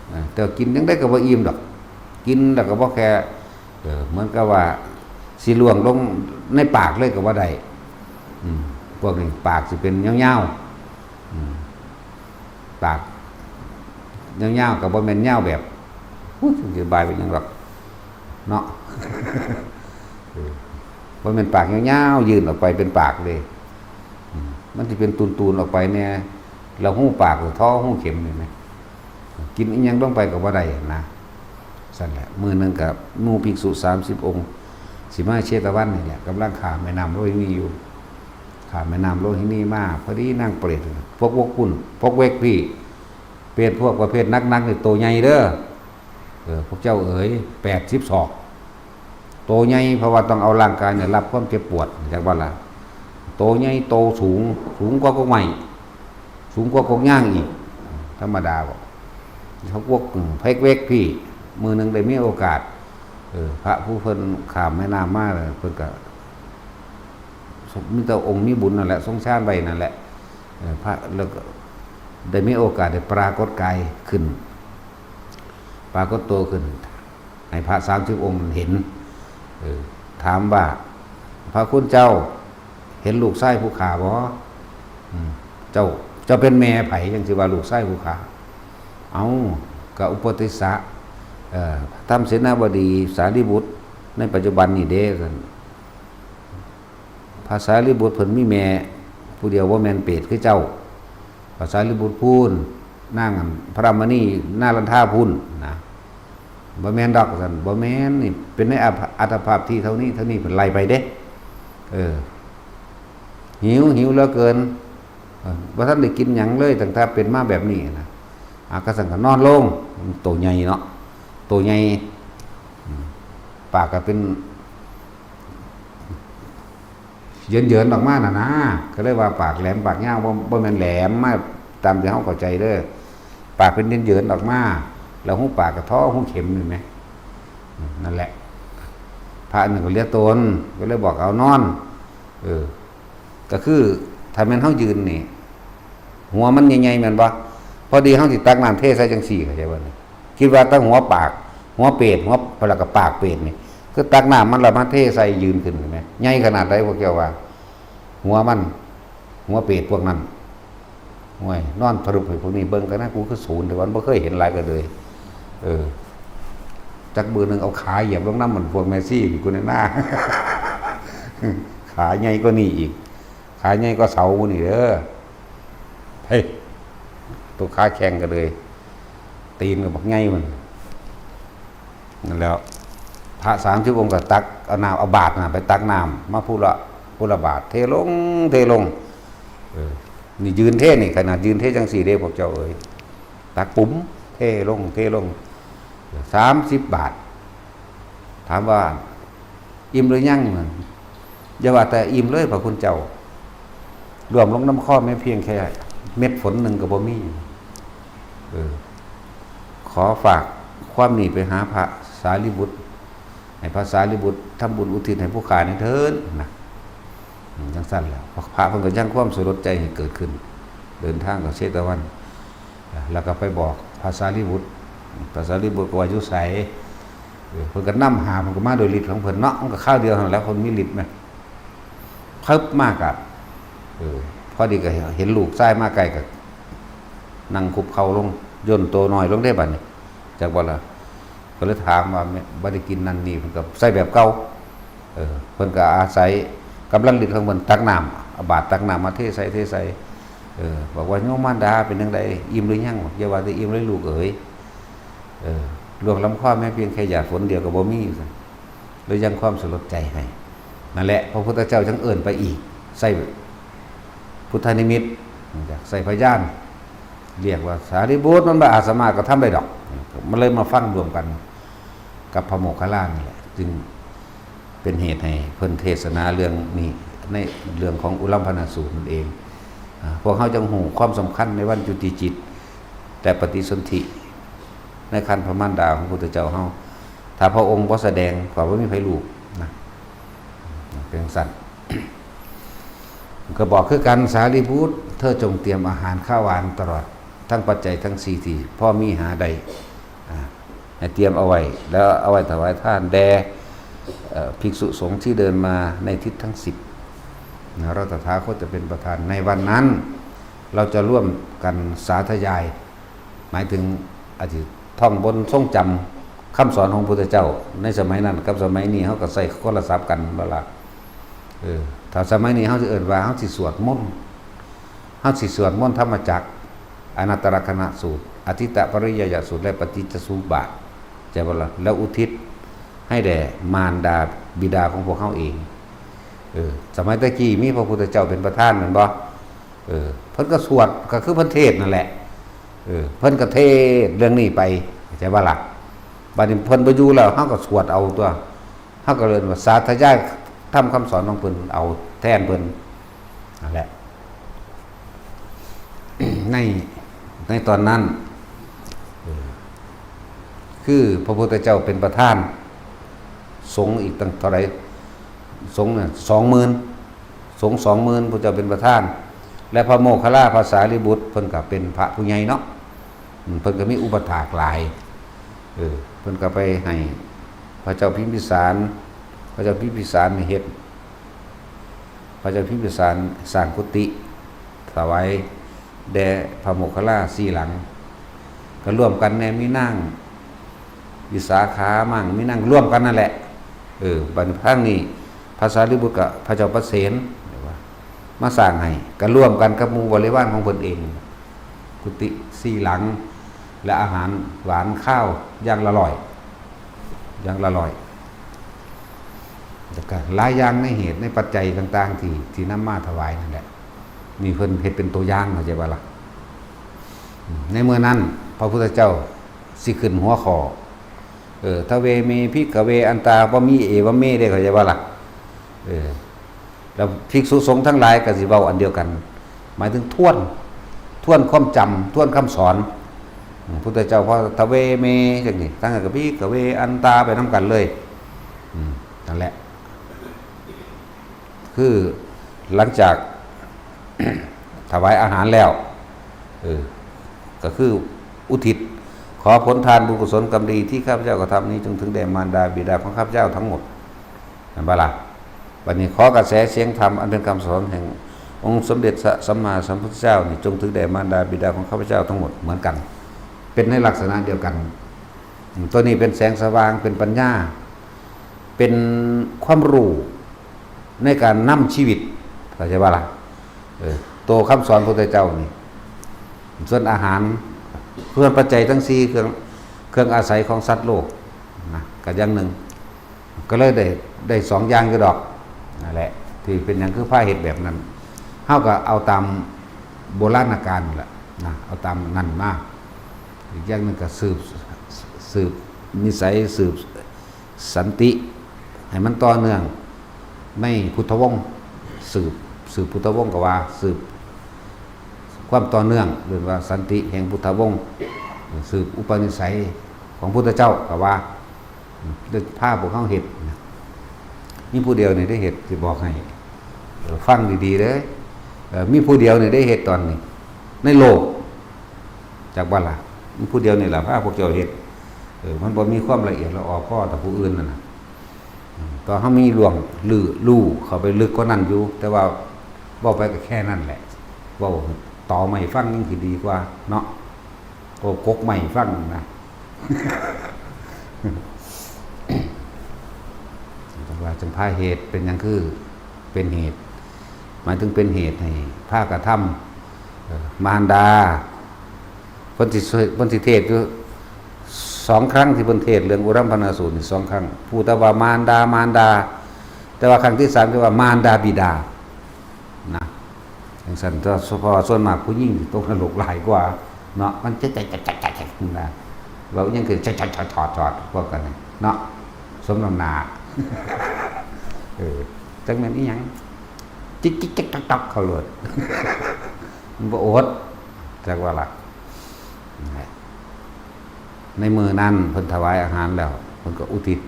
เออ แต่ว่ากินจั่งใดก็บ่อิ่มดอก กินแล้วก็บ่แค่ เออ เหมือนกับว่าสิล่วงลงในปากเลยก็บ่ได้ อืม พวกนี้ปากสิเป็นยาวๆ อืม ปากยาวๆ ก็บ่แม่นยาวแบบ อุ๊ย สิบายเป็นหยังดอก เนาะ เออ บ่แม่นปากยาวๆ ยื่นออกไปเป็นปากเลย อืม มันสิเป็นตูนๆ ออกไปแน่ แล้วฮูปากก็ท่อฮูเข็มนี่แหม กินอีหยังลงไปก็บ่ได้นะ ซั่นแหละ มื้อหนึ่งก็หมู่ภิกษุสามสิบองค์ สิมาเชตวันนี่แหละ กำลังข้ามแม่น้ำโลหินีอยู่ ข้ามแม่น้ำโลหินีมา พอดีนางเปรต พวก พวกคุณ พวกเวกพี่ เปรตพวกประเภทหนักๆ นี่โตใหญ่เด้อ เออ พวกเจ้าเอ๋ย แปดสิบศอก โตใหญ่ เพราะว่าต้องเอาร่างกายเนี่ยรับความเจ็บปวด จักว่าล่ะ โตใหญ่ โตสูง สูงกว่ากกไม้ สูงกว่ากกย่างอีก ธรรมดาบ่ เขาพวก อืม พวกเวกพี่ มื้อหนึ่งได้มีโอกาส เออ พระผู้เพิ่นข้ามแม่น้ำมาเลย เพิ่นก็ มีแต่องค์มีบุญนั่นแหละ ทรงฌานไว้นั่นแหละ เออ พระ แล้วก็ได้มีโอกาสได้ปรากฏกายขึ้น ปรากฏตัวขึ้น ให้พระสามสิบองค์เห็น เออ ถามว่า พระคุณเจ้า เห็นลูกชายผู้ข้าบ่ อืม เจ้า เจ้าเป็นแม่ไผจั่งสิว่าลูกชายผู้ข้า เอ้า ก็อุปติสสะ เอ่อ พระธรรมเสนาบดี สารีบุตร ในปัจจุบันนี่เด้ ซั่น พระสารีบุตรเพิ่นมีแม่ผู้เดียว บ่แม่นเปรตคือเจ้า พระสารีบุตรพู้น นางอันพระมณีนารันทาพู้นนะ บ่แม่นดอก ซั่น บ่แม่น นี่เป็นในอัตภ- อัตภาพที่เท่านี้ เท่านี้ เพิ่นไล่ไปเด้ เออ หิว หิวเหลือเกิน เออ บ่ทันได้กินหยังเลย ตั้งแต่เป็นมาแบบนี้นะ อ่ะ ก็ซั่นก็นอนลง โตใหญ่เนาะ โตใหญ่ อืม ปากก็เป็น เยินๆ ออกมาน่ะนะ ก็เลยว่าปากแหลมปากยาว บ่ บ่แม่นแหลมมาตามที่เฮาเข้าใจเด้อ ปากเป็นเยินๆ ออกมา แล้วฮูปากก็ท่อฮูเข็มนี่แหม นั่นแหละ พระหนึ่งก็เหลือตน ก็เลยบอกเอานอน เออ ก็คือถ้าแม่นเฮายืนนี่ หัวมันใหญ่ๆ แม่นบ่ พอดีเฮาสิตักน้ำเทใส่จั่งซี้ เข้าใจบ่นี่ คิดว่าตั้งหัวปาก หัวเปรต หัว แล้วก็ปากเปรตนี่ คือตักน้ำมันแล้วมาเทใส่ยืนขึ้น เห็นไหม ใหญ่ขนาดใดพวกเจ้าว่า หัวมัน หัวเปรตพวกนั้น โอ้ย นอนทะลุให้พวกนี้เบิ่งกันนะ กูคือศูนย์ แต่ว่าบ่เคยเห็นหลายก็เลย เออ จักมือหนึ่งเอาขาเหยียบลงน้ำมันพวกแม่ซี่นี่กูในหน้า ขาใหญ่กว่านี่อีก ขาใหญ่กว่าเสาหมู่นี่เด้อ เฮ้ย ตัวขาแข็งก็เลย ตีนก็บักใหญ่มัน นั่นแหล้ว พระสามสิบองค์ก็ตักเอาน้ำ เอาบาตรน่ะไปตักน้ำมาผู้ละ ผู้ละบาตร เทลง เทลง เออ นี่ยืนเทนี่ ขนาดยืนเทจั่งซี้เด้ พวกเจ้าเอ๋ย ตักปุ๋ม เทลง เทลง สามสิบบาท ถามว่า อิ่มหรือยัง นั่น อย่าว่าแต่อิ่มเลย พระคุณเจ้า รวมลงน้ำคอแม้เพียงแค่เม็ดฝนหนึ่งก็บ่มี เออ ขอฝากความนี้ไปหาพระสารีบุตร ให้พระสารีบุตรทำบุญอุทิศให้ผู้ข้านี้เถิดนะ อืม จั่งซั่นแหละ พระเพิ่นก็ยังความสลดใจให้เกิดขึ้น เดินทางกับเชตวัน แล้วก็ไปบอกพระสารีบุตร พระสารีบุตรก็ว่าอยู่ไส เออ เพิ่นก็นำหา เพิ่นก็มาโดยฤทธิ์ของเพิ่นเนาะ มันก็คราวเดียวนั่นแหละ คนมีฤทธิ์แหม เพิบมากอะ เออ พอดีก็เห็นลูกชายมาใกล้ก็นั่งคุบเข่าลง ย่นตัวน้อยลงได้บัดนี้ จักบ่ล่ะ ก็เลยถามว่า แม่ บ่ได้กินนั่นนี่ เพิ่นก็ใส่แบบเก่า เออ เพิ่นก็อาศัยกำลังฤทธิ์ของเพิ่นตักน้ำ เอาบาตรตักน้ำมาเทใส่ เทใส่ เออ บอกว่า โยมมารดาเป็นจั่งใด อิ่มหรือยัง อย่าว่าแต่อิ่มเลยลูกเอ๋ย เออ ล่วงลำคอแม้เพียงแค่หยาดฝนเดียวก็บ่มี ซั่น เลยยังความสลดใจให้ นั่นแหละ พระพุทธเจ้าจั่งเอิ้นไปอีก ใส่พุทธนิมิต ใส่พยาน เรียกว่าสารีบุตรมันบ่อาสามารถกระทำได้ดอก มันเลยมาฟังรวมกันกับพระโมคคัลลานี่แหละ จึงเป็นเหตุให้เพิ่นเทศนาเรื่องนี้ ในเรื่องของอุลัมพนสูตรนั่นเอง อ่า พวกเฮาจังฮู้ความสำคัญในวันจุติจิต และปฏิสนธิในครรภ์พระมารดาของพระพุทธเจ้าเฮา ถ้าพระองค์บ่แสดงก็บ่มีไผรู้นะ เป็นจั่งซั้น ก็บอกคือกัน สารีบุตร เธอจงเตรียมอาหารข้าวหวานตลอดทั้งปัจจัยทั้งสี่ที่พอมีหาได้ อ่า ให้เตรียมเอาไว้ แล้วเอาไว้ถวายทานแด่ เอ่อ ภิกษุสงฆ์ที่เดินมาในทิศทั้งสิบ นะ เราตถาคตจะเป็นประธานในวันนั้น เราจะร่วมกันสาธยาย หมายถึงอธิท่องบนทรงจำคำสอนของพุทธเจ้า ในสมัยนั้นกับสมัยนี้เฮาก็ใช้คนละศัพท์กันบ่ล่ะ เออ ถ้าสมัยนี้เฮาสิเอิ้นว่าเฮาสิสวดมนต์ เฮาสิสวดมนต์ธรรมจักร อนัตตลักษณสูตร อทิตตปริยายสูตร และปฏิจจสมุปบาท ใช่บ่ล่ะ แล้วอุทิศให้แด่มารดาบิดาของพวกเฮาเอง เออ สมัยตะกี้มีพระพุทธเจ้าเป็นประธานแม่นบ่ เออ เพิ่นก็สวด ก็คือเพิ่นเทศน์นั่นแหละ เออ เพิ่นก็เทศน์เรื่องนี้ไป ใช่บ่ล่ะ บัดนี้เพิ่นบ่อยู่แล้ว เฮาก็สวดเอาตัว เฮาก็เอิ้นว่าสาธยายธรรมคำสอนของเพิ่นเอาแทนเพิ่น นั่นแหละ ใน ในตอนนั้น เออ คือพระพุทธเจ้าเป็นประธาน สงฆ์อีกตั้งเท่าไหร่ สงฆ์น่ะ สองหมื่น สงฆ์ สองหมื่น พระเจ้าเป็นประธาน และพระโมคคัลลา พระสารีบุตร เพิ่นก็เป็นพระผู้ใหญ่เนาะ อืม เพิ่นก็มีอุปถากหลาย เออ เพิ่นก็ไปให้พระเจ้าพิมพิสาร พระเจ้าพิมพิสารนี่เฮ็ด พระเจ้าพิมพิสารสร้างกุฏิถวายแด่พระโมคคัลลาสี่หลัง ก็ร่วมกันแน่ มีนางวิสาขามั่ง มีนางร่วมกันนั่นแหละ เออ บัดนี้ทางนี้พระสารีบุตรกับพระเจ้าประเสน มาสร้างให้ ก็ร่วมกันกับหมู่บริวารของเพิ่นเอง กุฏิสี่หลัง และอาหารหวานข้าวอย่างละร้อย อย่างละร้อย แล้วก็หลายอย่างในเหตุในปัจจัยต่างๆ ที่ ที่นำมาถวายนั่นแหละ นี่เพิ่นเฮ็ดเป็นตัวอย่าง เข้าใจบ่ล่ะ ในเมื่อนั้นพระพุทธเจ้าสิขึ้นหัวข้อ เออ ทเวเมภิกขเวอันตา บ่มีเอวเมเด้ เข้าใจบ่ล่ะ เออ แล้วภิกษุสงฆ์ทั้งหลายก็สิเว้าอันเดียวกัน หมายถึงทวน ทวนความจำ ทวนคำสอน อืม พุทธเจ้าพอทเวเมจังนี้ ทั้งนั้นก็ภิกขเวอันตาไปนำกันเลย อืม นั่นแหละ คือหลังจาก ถวายอาหารแล้ว เออ ก็คืออุทิศ ขอผลทานบุญกุศลกรรมดีที่ข้าพเจ้ากระทำนี้ จงถึงแด่มารดาบิดาของข้าพเจ้าทั้งหมด นั่นบ่ล่ะ บัดนี้ขอกระแสเสียงธรรมอันเป็นคำสอนแห่งองค์สมเด็จพระสัมมาสัมพุทธเจ้านี่ จงถึงแด่มารดาบิดาของข้าพเจ้าทั้งหมด เหมือนกัน เป็นในลักษณะเดียวกัน อืม ตัวนี้เป็นแสงสว่าง เป็นปัญญา เป็นความรู้ในการนำชีวิต เข้าใจบ่ล่ะ เออ ตัวคำสอนพระพุทธเจ้านี่ ส่วนอาหาร ส่วนปัจจัยทั้งสี่ เครื่อง เครื่องอาศัยของสัตว์โลกนะ ก็อย่างหนึ่ง ก็เลยได้ ได้สองอย่างอยู่ดอก นั่นแหละ ที่เป็นหยังคือพาเฮ็ดแบบนั้น เฮาก็เอาตามโบราณกาลนั่นแหละนะ เอาตามนั้นมา อีกอย่างหนึ่งก็สืบ สืบนิสัย สืบสันติ ให้มันต่อเนื่องในพุทธวงศ์ สืบ สืบพุทธวงศ์ก็ว่า สืบความต่อเนื่อง เรียกว่าสันติแห่งพุทธวงศ์ สืบอุปนิสัยของพุทธเจ้าก็ว่า เด้อ พาพวกเฮาเฮ็ดนะ มีผู้เดียวนี่ได้เฮ็ด สิบอกให้ เออ ฟังดีๆเด้อ เออ มีผู้เดียวนี่ได้เฮ็ดตอนนี้ ในโลก จักบ่ล่ะ มีผู้เดียวนี่ล่ะพาพวกเจ้าเฮ็ด เออ มันบ่มีความละเอียดละออพอต่อผู้อื่นนั่นน่ะ อืม ตอนเฮามีล่วง รู้ รู้เข้าไปลึกกว่านั้นอยู่ แต่ว่าเว้าไปก็แค่นั้นแหละ เว้าต่อมาให้ฟังยังสิดีกว่าเนาะ โอ้ กกไม้ฟังนะ จั่งว่าจั่งพาเหตุเป็นหยังคือเป็นเหตุ หมายถึงเป็นเหตุให้พากระทำ เอ่อ มารดา เพิ่นสิช่วย เพิ่นสิเทศน์อยู่สองครั้งที่เพิ่นเทศน์เรื่องอุรัมพนาสูตรนี่สองครั้ง พูดแต่ว่ามารดา มารดา แต่ว่าครั้งที่สามคือว่ามารดาบิดา นะ จั่งซั้น แต่เฉพาะส่วนมากผู้หญิงสิตกนรกหลายกว่า เนาะ มันจะจะจะจะจะจะนะ เว้าหยังคือจะจะจะจะจะพวกกันนี่เนาะ สมน้ำหน้า เออ จักแม่นอีหยัง จิกจิกจักจักจักเขาโลด มันบ่อด จักว่าล่ะ ในมื้อนั้นเพิ่นถวายอาหารแล้ว เพิ่นก็อุทิศ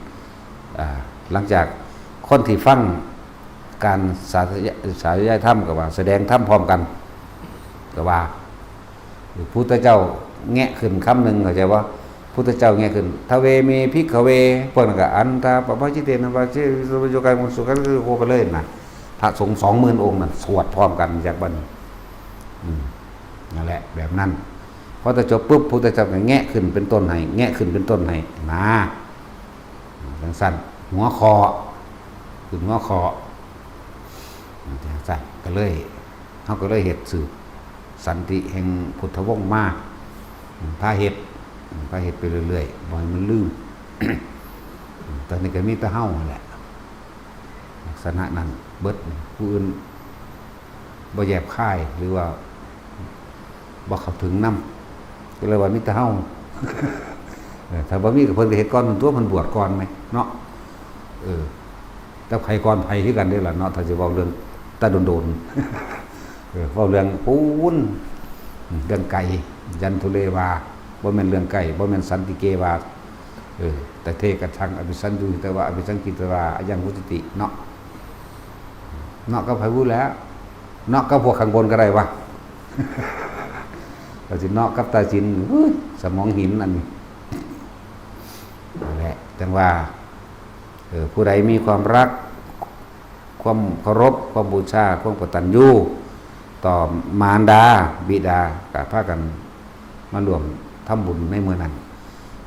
อ่า หลังจากคนที่ฟังการสาธย- สาธยายธรรมก็ว่า แสดงธรรมพร้อมกัน ก็ว่า พุทธเจ้าแงะขึ้นคำหนึ่ง เข้าใจบ่ พุทธเจ้าแงะขึ้น ทะเวเมภิกขเว พวกนั้นก็ อันทาปะปะจิเตนะปะเจวิสุปโยกังสุขังโคไปเลยนะ พระสงฆ์สองหมื่นองค์นั่นสวดพร้อมกันจากบัดนี้ อืม นั่นแหละ แบบนั้น พอจะจบปุ๊บ พุทธเจ้าก็แงะขึ้นเป็นต้นให้ แงะขึ้นเป็นต้นให้นะ จังซั่น หัวข้อ ขึ้นหัวข้อ จังซั่น ก็เลย เฮาก็เลยเฮ็ดสืบสันติแห่งพุทธวงศ์มา พาเฮ็ด พาเฮ็ดไปเรื่อยๆ บ่ให้มันลืม ตอนนี้ก็มีแต่เฮานั่นแหละ ลักษณะนั้นเบิด ผู้อื่นบ่แยบคาย หรือว่าบ่เข้าถึงนำ ก็เลยว่ามีแต่เฮา เออ ถ้าบ่มีก็เพิ่นก็เฮ็ดก่อน ตัวเพิ่นบวชก่อนแหมเนาะ เออ แต่ไผก่อนไผคือกันเด้ล่ะเนาะ ถ้าสิเว้าเรื่องแต่โดนๆ เออ เว้าเรื่องปูน เรื่องไกล ยันทุเรวา บ่แม่นเรื่องไกล บ่แม่นสันติเกวา เออ แต่เทกะทังอภิสัญญูหิตวา อภิสังกิตวา อายังวุติติเนาะ เนาะกับไผพูดแล้ว เนาะกับพวกข้างบนก็ได้วะ ก็สิเนาะกับตาจิน อุ้ย สมองหินอันนี้ นั่นแหละ จังว่า เออ ผู้ใดมีความรัก ความเคารพ ความบูชา ความกตัญญู ต่อมารดา บิดา ก็พากันมาร่วมทำบุญในมื้อนั้น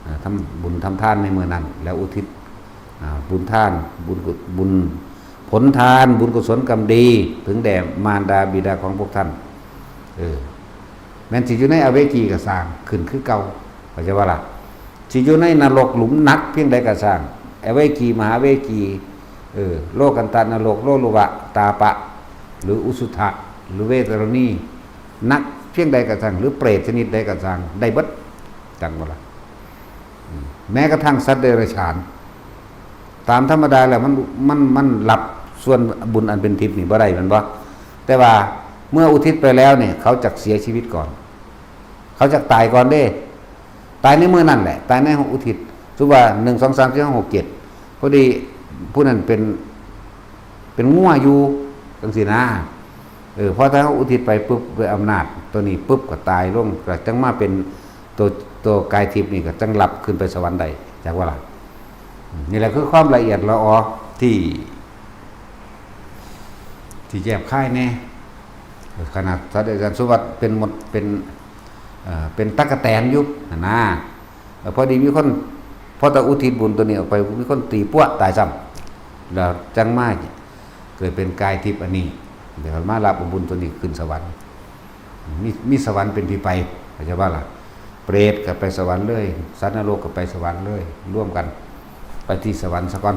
อ่า ทำบุญทำทานในมื้อนั้น แล้วอุทิศ อ่า บุญทาน บุญกุ- บุญ ผลทาน บุญกุศลกรรมดี ถึงแด่มารดาบิดาของพวกท่าน เออ แม้นสิอยู่ในอเวจีก็ซ่าง ขึ้นคือเก่า เข้าใจบ่ล่ะ สิอยู่ในนรกหลุมหนักเพียงใดก็ซ่าง อเวจี มหาเวจี เออ โลกันตะนรก โลลุวะ ตาปะ หรืออุสุทะ หรือเวตรณี หนักเพียงใดก็ซ่าง หรือเปรตชนิดใดก็ซ่าง ได้เบิด จังบ่ล่ะ อืม แม้กระทั่งสัตว์เดรัจฉาน ตามธรรมดาแล้วมัน- มัน- มันรับส่วนบุญอันเป็นทิพย์นี่บ่ได้ แม่นบ่ แต่ว่าเมื่ออุทิศไปแล้วเนี่ย เขาจักเสียชีวิตก่อน เขาจักตายก่อนเด้ ตายในมื้อนั่นแหละ ตายในอุทิศ สมมุติว่า หนึ่ง สอง สาม สี่ ห้า หก เจ็ด พอดีผู้นั้นเป็น เป็นงัวอยู่ จังซี้นะ เออ พอถ้าเขาอุทิศไปปุ๊บ ด้วยอำนาจตัวนี้ปุ๊บ ก็ตายลง ก็จังมาเป็นตัว- ตัวกายทิพย์นี่ ก็จังรับขึ้นไปสวรรค์ได้ จักว่าล่ะ อืม นี่แหละคือความละเอียดละออที่ ที่แยบคายแน่ ขนาดสัตว์เดรัจฉาน สมมุติว่าเป็นมด เป็น เอ่อ เป็นตั๊กแตนอยู่หั่นนะ เอ่อ พอดีมีคน พอตะอุทิศบุญตัวนี้ออกไป มีคนตีปั้วตายซ้ำ แล้วจังมาเกิดเป็นกายทิพย์อันนี้ เดี๋ยวมารับเอาบุญตัวนี้ขึ้นสวรรค์ มี- มีสวรรค์เป็นที่ไป เข้าใจบ่ล่ะ เปรตก็ไปสวรรค์เลย สัตว์นรกก็ไปสวรรค์เลย รวมกัน ไปที่สวรรค์ซะก่อน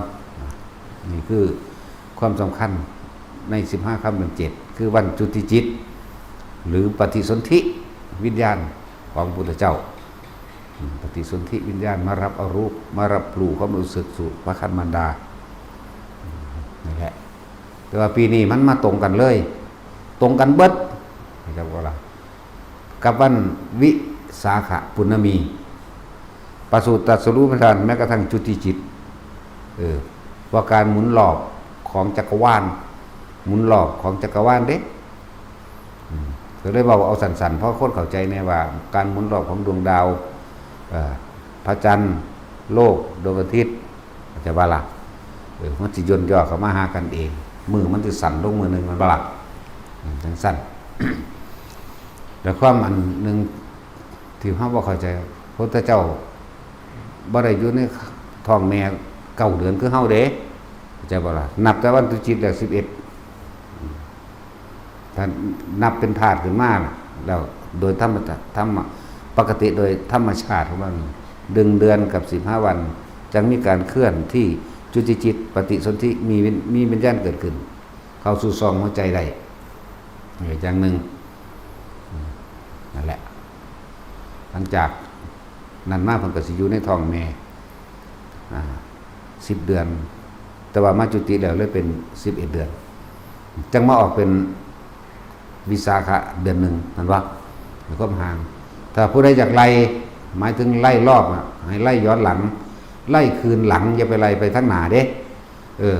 นี่คือความสำคัญในสิบห้าค่ำเดือนเจ็ด คือวันจุติจิต หรือปฏิสนธิวิญญาณของพุทธเจ้า อืม ปฏิสนธิวิญญาณมารับเอารูป มารับรู้ความรู้สึกสู่พระคันมารดา อืม นั่นแหละ แต่ว่าปีนี้มันมาตรงกันเลย ตรงกันเบิด เข้าใจบ่ล่ะ กับวันวิสาขปุณณมี ประสูติตรัสรู้พระธรรม แม้กระทั่งจุติจิต เออ ว่าการหมุนรอบของจักรวาล หมุนรอบของจักรวาลเด้ อืม ก็เลยเว้าเอาสั้นๆ เพราะคนเข้าใจแน่ว่าการหมุนรอบของดวงดาว เอ่อ พระจันทร์ โลก ดวงอาทิตย์ เข้าใจบ่ล่ะ เออ มันสิย่นย่อเข้ามาหากันเอง มือมันสิสั้นลงมือหนึ่ง แม่นบ่ล่ะ อืม จังซั่น แล้วความอันหนึ่งที่เฮาบ่เข้าใจ พระพุทธเจ้าบ่ได้อยู่ในท้องแม่เก้าเดือนคือเฮาเด้ เข้าใจบ่ล่ะ นับแต่วันจุติแล้ว สิบเอ็ด ถ้านับเป็นธาตุขึ้นมาน่ะ แล้วโดยธรรมชาติ- ธรรม- ปกติโดยธรรมชาติของมัน หนึ่งเดือนกับสิบห้าวัน จั่งมีการเคลื่อนที่จุติจิต ปฏิสนธิ มีวิญ- มีวิญญาณเกิดขึ้น เข้าสู่ช่องหัวใจได้ เออ อย่างหนึ่ง อืม นั่นแหละ หลังจากนั้นมาเพิ่นก็สิอยู่ในท้องแม่ อ่า สิบเดือน แต่ว่ามาจุติแล้วเลยเป็นสิบเอ็ดเดือน จั่งมาออกเป็นวิสาขะเดือนหนึ่ง นั่นว่า มีความห่าง ถ้าผู้ใดอยากไล่ หมายถึงไล่รอบน่ะ ให้ไล่ย้อนหลัง ไล่คืนหลัง อย่าไปไล่ไปทางหน้าเด้ เออ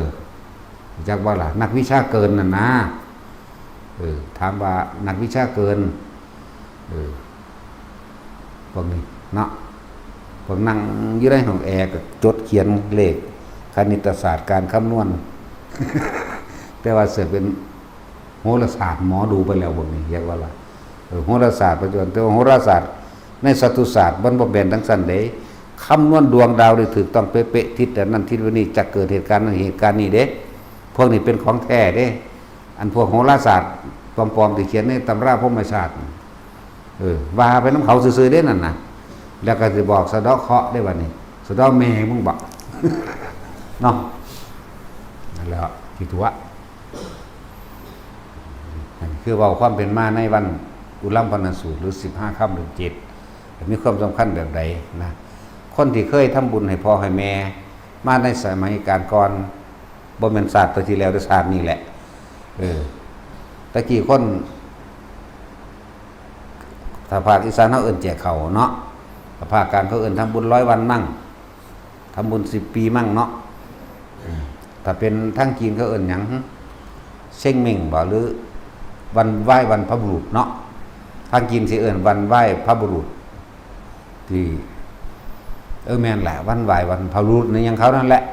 จักว่าล่ะ นักวิชาเกินน่ะนะ เออ ถามว่านักวิชาเกิน เออ พวกนี้เนาะ พวกนั่งอยู่ในห้องแอร์ก็จดเขียนเลข คณิตศาสตร์ การคำนวณ แต่ว่าเสิร์ชเป็นโหราศาสตร์ หมอดูไปแล้ว พวกนี้เรียกว่าล่ะ เออ โหราศาสตร์ปัจจุบัน แต่ว่าโหราศาสตร์ในสัตตุศาสตร์มันบ่แม่นจั่งซั่นเด้ คำนวณดวงดาวได้ถูกต้องเป๊ะๆ ทิศอันนั้นทิศวันนี้จะเกิดเหตุการณ์นั้นเหตุการณ์นี้เด้ พวกนี้เป็นของแท้เด้ อันพวกโหราศาสตร์ปลอมๆ ที่เขียนในตำราพรหมศาสตร์ เออ ว่าไปนำเขาซื่อๆ เด้นั่นน่ะ แล้วก็สิบอกสะเดาะเคราะห์ได้บัดนี้ สะเดาะแม่มึงบอก เนาะ นั่นแหละ ขี้ตั๋ว อันนี้คือเว้าความเป็นมาในวันอุรัมพนสูตร หรือสิบห้าค่ำเดือนเจ็ด มีความสำคัญแบบใดนะ คนที่เคยทำบุญให้พ่อให้แม่มาในสมัยการก่อน บ่แม่นชาติที่แล้ว แต่ชาตินี้แหละ เออ ตะกี้คน ถ้าภาคอีสานเขาเอิ้นแจกข้าวเนาะ ถ้าภาคกลางเขาเอิ้นทำบุญร้อยวันมั่ง ทำบุญสิบปีมั่งเนาะ อืม ถ้าเป็นทางจีนเขาเอิ้นหยัง เซ็งเม่งบ่ หรือวันไหว้บรรพบุรุษเนาะ ทางจีนสิเอิ้นวันไหว้พระบุรุษ ที่ เออ แม่นแหละ วันไหว้บรรพบุรุษในหยังเขานั่นแหละ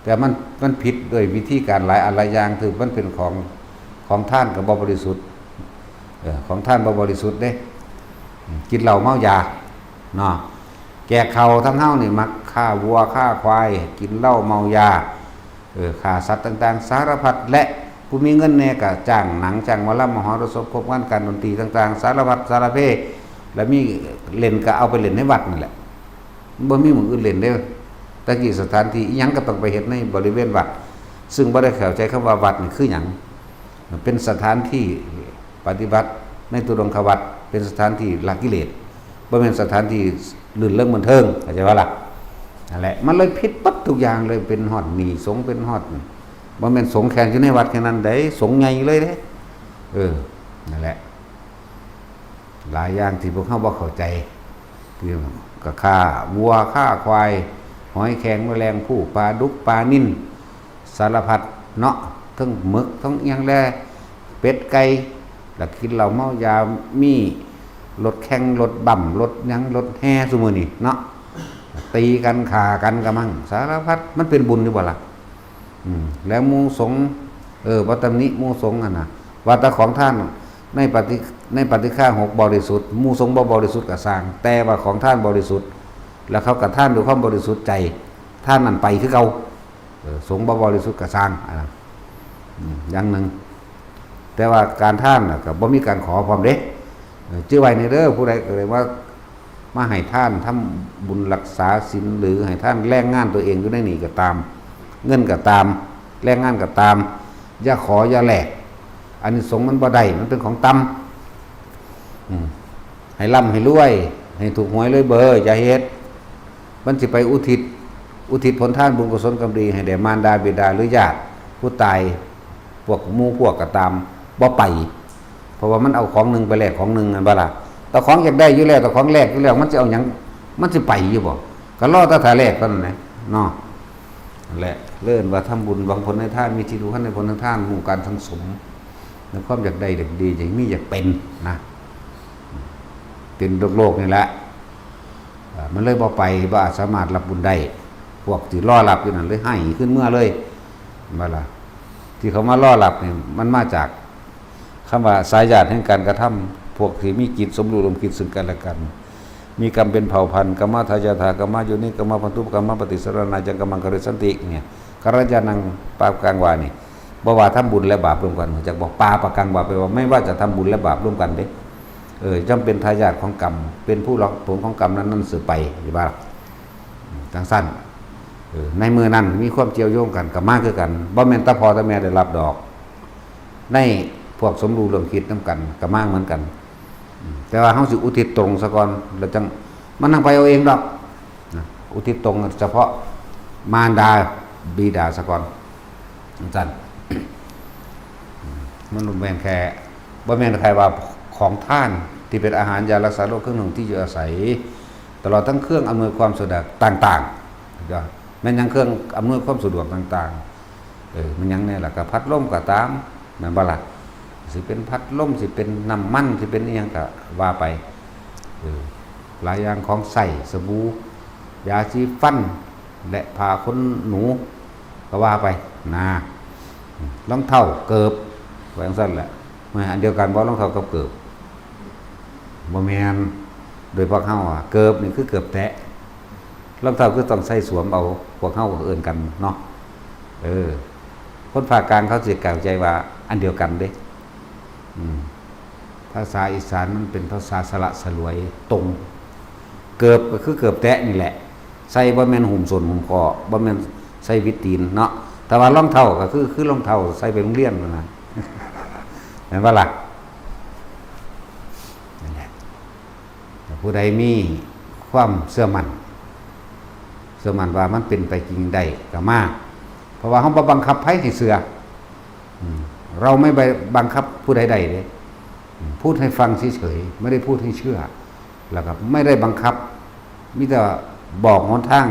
แต่มัน มันผิดด้วยวิธีการหลายอันหลายอย่าง คือมันเป็นของ ของทานก็บ่บริสุทธิ์ เออ ของทานบ่บริสุทธิ์เด้ กินเหล้าเมายา เนาะ แจกข้าวทางเฮานี่มักฆ่าวัวฆ่าควาย กินเหล้าเมายา เออ ฆ่าสัตว์ต่างๆ สารพัด และผู้มีเงินแน่ก็จ้างหนัง จ้างหมอลำ มหรสพ ครบงานการดนตรีต่างๆ สารพัดสารเพ แล้วมีเล่นก็เอาไปเล่นในวัดนั่นแหละ บ่มีหม่องอื่นเล่นเด้อ ตะกี้สถานที่อิหยังก็ต้องไปเฮ็ดในบริเวณวัด ซึ่งบ่ได้เข้าใจคำว่าวัดนี่คือหยัง เป็นสถานที่ปฏิบัติในตุรงควัตร เป็นสถานที่ละกิเลส บ่แม่นสถานที่รื่นเริงบันเทิง เข้าใจบ่ล่ะ นั่นแหละ มันเลยผิดเบิดทุกอย่างเลย เป็นฮอดหนี้สงฆ์ เป็นฮอด บ่แม่นสงฆ์แค่อยู่ในวัดแค่นั้นเด้ สงฆ์ใหญ่เลยเด้ เออ นั่นแหละ หลายอย่างที่พวกเฮาบ่เข้าใจ ที่ก็ฆ่าวัวฆ่าควาย หอยแครงแมลงภู่ ปลาดุกปลานิล สารพัดเนาะ ทั้งหมึก ทั้งอิหยังแล เป็ดไก่ แล้วกินเหล้าเมายา มีรถแข่ง รถบั้ม รถหยัง รถแห่ซุมื้อนี้เนาะ ตีกัน ฆ่ากันกะมัง สารพัด มันเป็นบุญอยู่บ่ล่ะ อืม แล้วหมู่สงฆ์ เออ บ่ตำหนิหมู่สงฆ์หั่นน่ะ ว่าแต่ของทานในปฏิ ในปฏิฆาหกบริสุทธิ์ หมู่สงฆ์บ่บริสุทธิ์ก็ซ่าง แต่ว่าของทานบริสุทธิ์ แล้วเขาก็ทานด้วยความบริสุทธิ์ใจ ทานนั้นไปคือเก่า เออ สงฆ์บ่บริสุทธิ์ก็ซ่าง อันนั้น อืม อย่างหนึ่ง แต่ว่าการทานน่ะก็บ่มีการขอพร้อมเด้ เออ จื่อไว้นี่เด้อ ผู้ใดก็เลยว่า มาให้ทาน ทำบุญรักษาศีล หรือให้ทานแรงงานตัวเองอยู่ในนี่ก็ตาม เงินก็ตาม แรงงานก็ตาม อย่าขออย่าแลก อานิสงส์มันบ่ได้ มันเป็นของต่ำ อืม ให้ร่ำให้รวย ให้ถูกหวยรวยเบอร์ อย่าเฮ็ด มันสิไปอุทิศ อุทิศผลทานบุญกุศลกรรมดีให้แด่มารดาบิดาหรือญาติผู้ตาย พวกหมู่พวกก็ตาม บ่ไป เพราะว่ามันเอาของหนึ่งไปแลกของหนึ่ง แม่นบ่ล่ะ เจ้าของอยากได้อยู่แล้ว เจ้าของแลกอยู่แล้ว มันสิเอาหยัง มันสิไปอยู่บ่ ก็รอแต่ถ้าแลกเท่านั้นแหละ เนาะ นั่นแหละ เอิ้นว่าทำบุญหวังผลในทาน มีที่รู้ท่านในผลทางทาน หมู่การสังสม ในความอยากได้อยากดี อยากมีอยากเป็นนะ เป็นโลกๆ นี่แหละ อ่า มันเลยบ่ไป บ่อาจสามารถรับบุญได้ พวกที่รอรับอยู่นั่นเลยให้ขึ้นเมือเลย แม่นบ่ล่ะ ที่เขามารอรับนี่ มันมาจากคำว่าสายญาติแห่งการกระทำ พวกที่มีจิตสมรู้ร่วมคิดซึ่งกันและกัน มีกรรมเป็นเผ่าพันธุ์ กรรมทายาทา กรรมโยนิ กรรมพันธุปกรรมปฏิสรณา จังกัมมังคาริสันติ เนี่ย กัลยาณัง ปาปกังวานี่ บ่ว่าทำบุญและบาปร่วมกัน จักบอก ปาปกังวา แปลว่าไม่ว่าจะทำบุญและบาปร่วมกันเด้ เออ ย่อมเป็นทายาทของกรรม เป็นผู้รับผลของกรรมนั้นๆ สืบไป เห็นบ่ล่ะ จั่งซั่น เออ ในมื้อนั้นมีความเกี่ยวโยงกัน ก็มาคือกัน บ่แม่นแต่พ่อแต่แม่ได้รับดอก ในพวกสมรู้ร่วมคิดนำกัน ก็มาเหมือนกัน อืม แต่ว่าเฮาสิอุทิศตรงซะก่อน แล้วจั่ง มันจั่งไปเอาเองดอก นะ อุทิศตรงเฉพาะมารดาบิดาซะก่อน จั่งซั้น มันบ่แม่นแค่ บ่แม่นแค่ว่าของทานที่เป็นอาหาร ยารักษาโรค เครื่องนุ่ง ที่อยู่อาศัย ตลอดทั้งเครื่องอำนวยความสะดวกต่างๆ ก็แม่นหยังเครื่องอำนวยความสะดวกต่างๆ เออ มันหยังแน่ล่ะ ก็พัดลมก็ตาม แม่นบ่ล่ะ สิเป็นพัดลม สิเป็นน้ำมัน สิเป็นอิหยังก็ว่าไป เออ หลายอย่าง ของใช้ สบู่ ยาสีฟัน และผ้าขนหนู ก็ว่าไป นะ รองเท้า เกิบ ว่าจั่งซั้นแหละ แม่นอันเดียวกันบ่ รองเท้ากับเกิบ บ่แม่น โดยพวกเฮาอะ เกิบนี่คือเกิบแตะ รองเท้าคือต้องใส่สวมเอา พวกเฮาก็เอิ้นกันเนาะ เออ คนภาคกลางเขาสิเข้าใจว่าอันเดียวกันเด้ อืม ภาษาอีสานมันเป็นภาษาสละสลวยตรง เกิบก็คือเกิบแตะนี่แหละ ใส่บ่แม่นหุ้มส้นหุ้มข้อ บ่แม่นใส่วิดตีนเนาะ แต่ว่ารองเท้าก็คือ คือรองเท้าใส่ไปโรงเรียนนั่นน่ะ แม่นบ่ล่ะ นั่นแหละ ผู้ใดมีความเชื่อมั่น เชื่อมั่นว่ามันเป็นไปจริงได้ก็มา เพราะว่าเฮาบ่บังคับไผให้เชื่อ อืม เราไม่ไปบังคับผู้ใดได้เด้ อืม พูดให้ฟังเฉยๆ ไม่ได้พูดให้เชื่อ แล้วก็ไม่ได้บังคับ มีแต่บอกหนทาง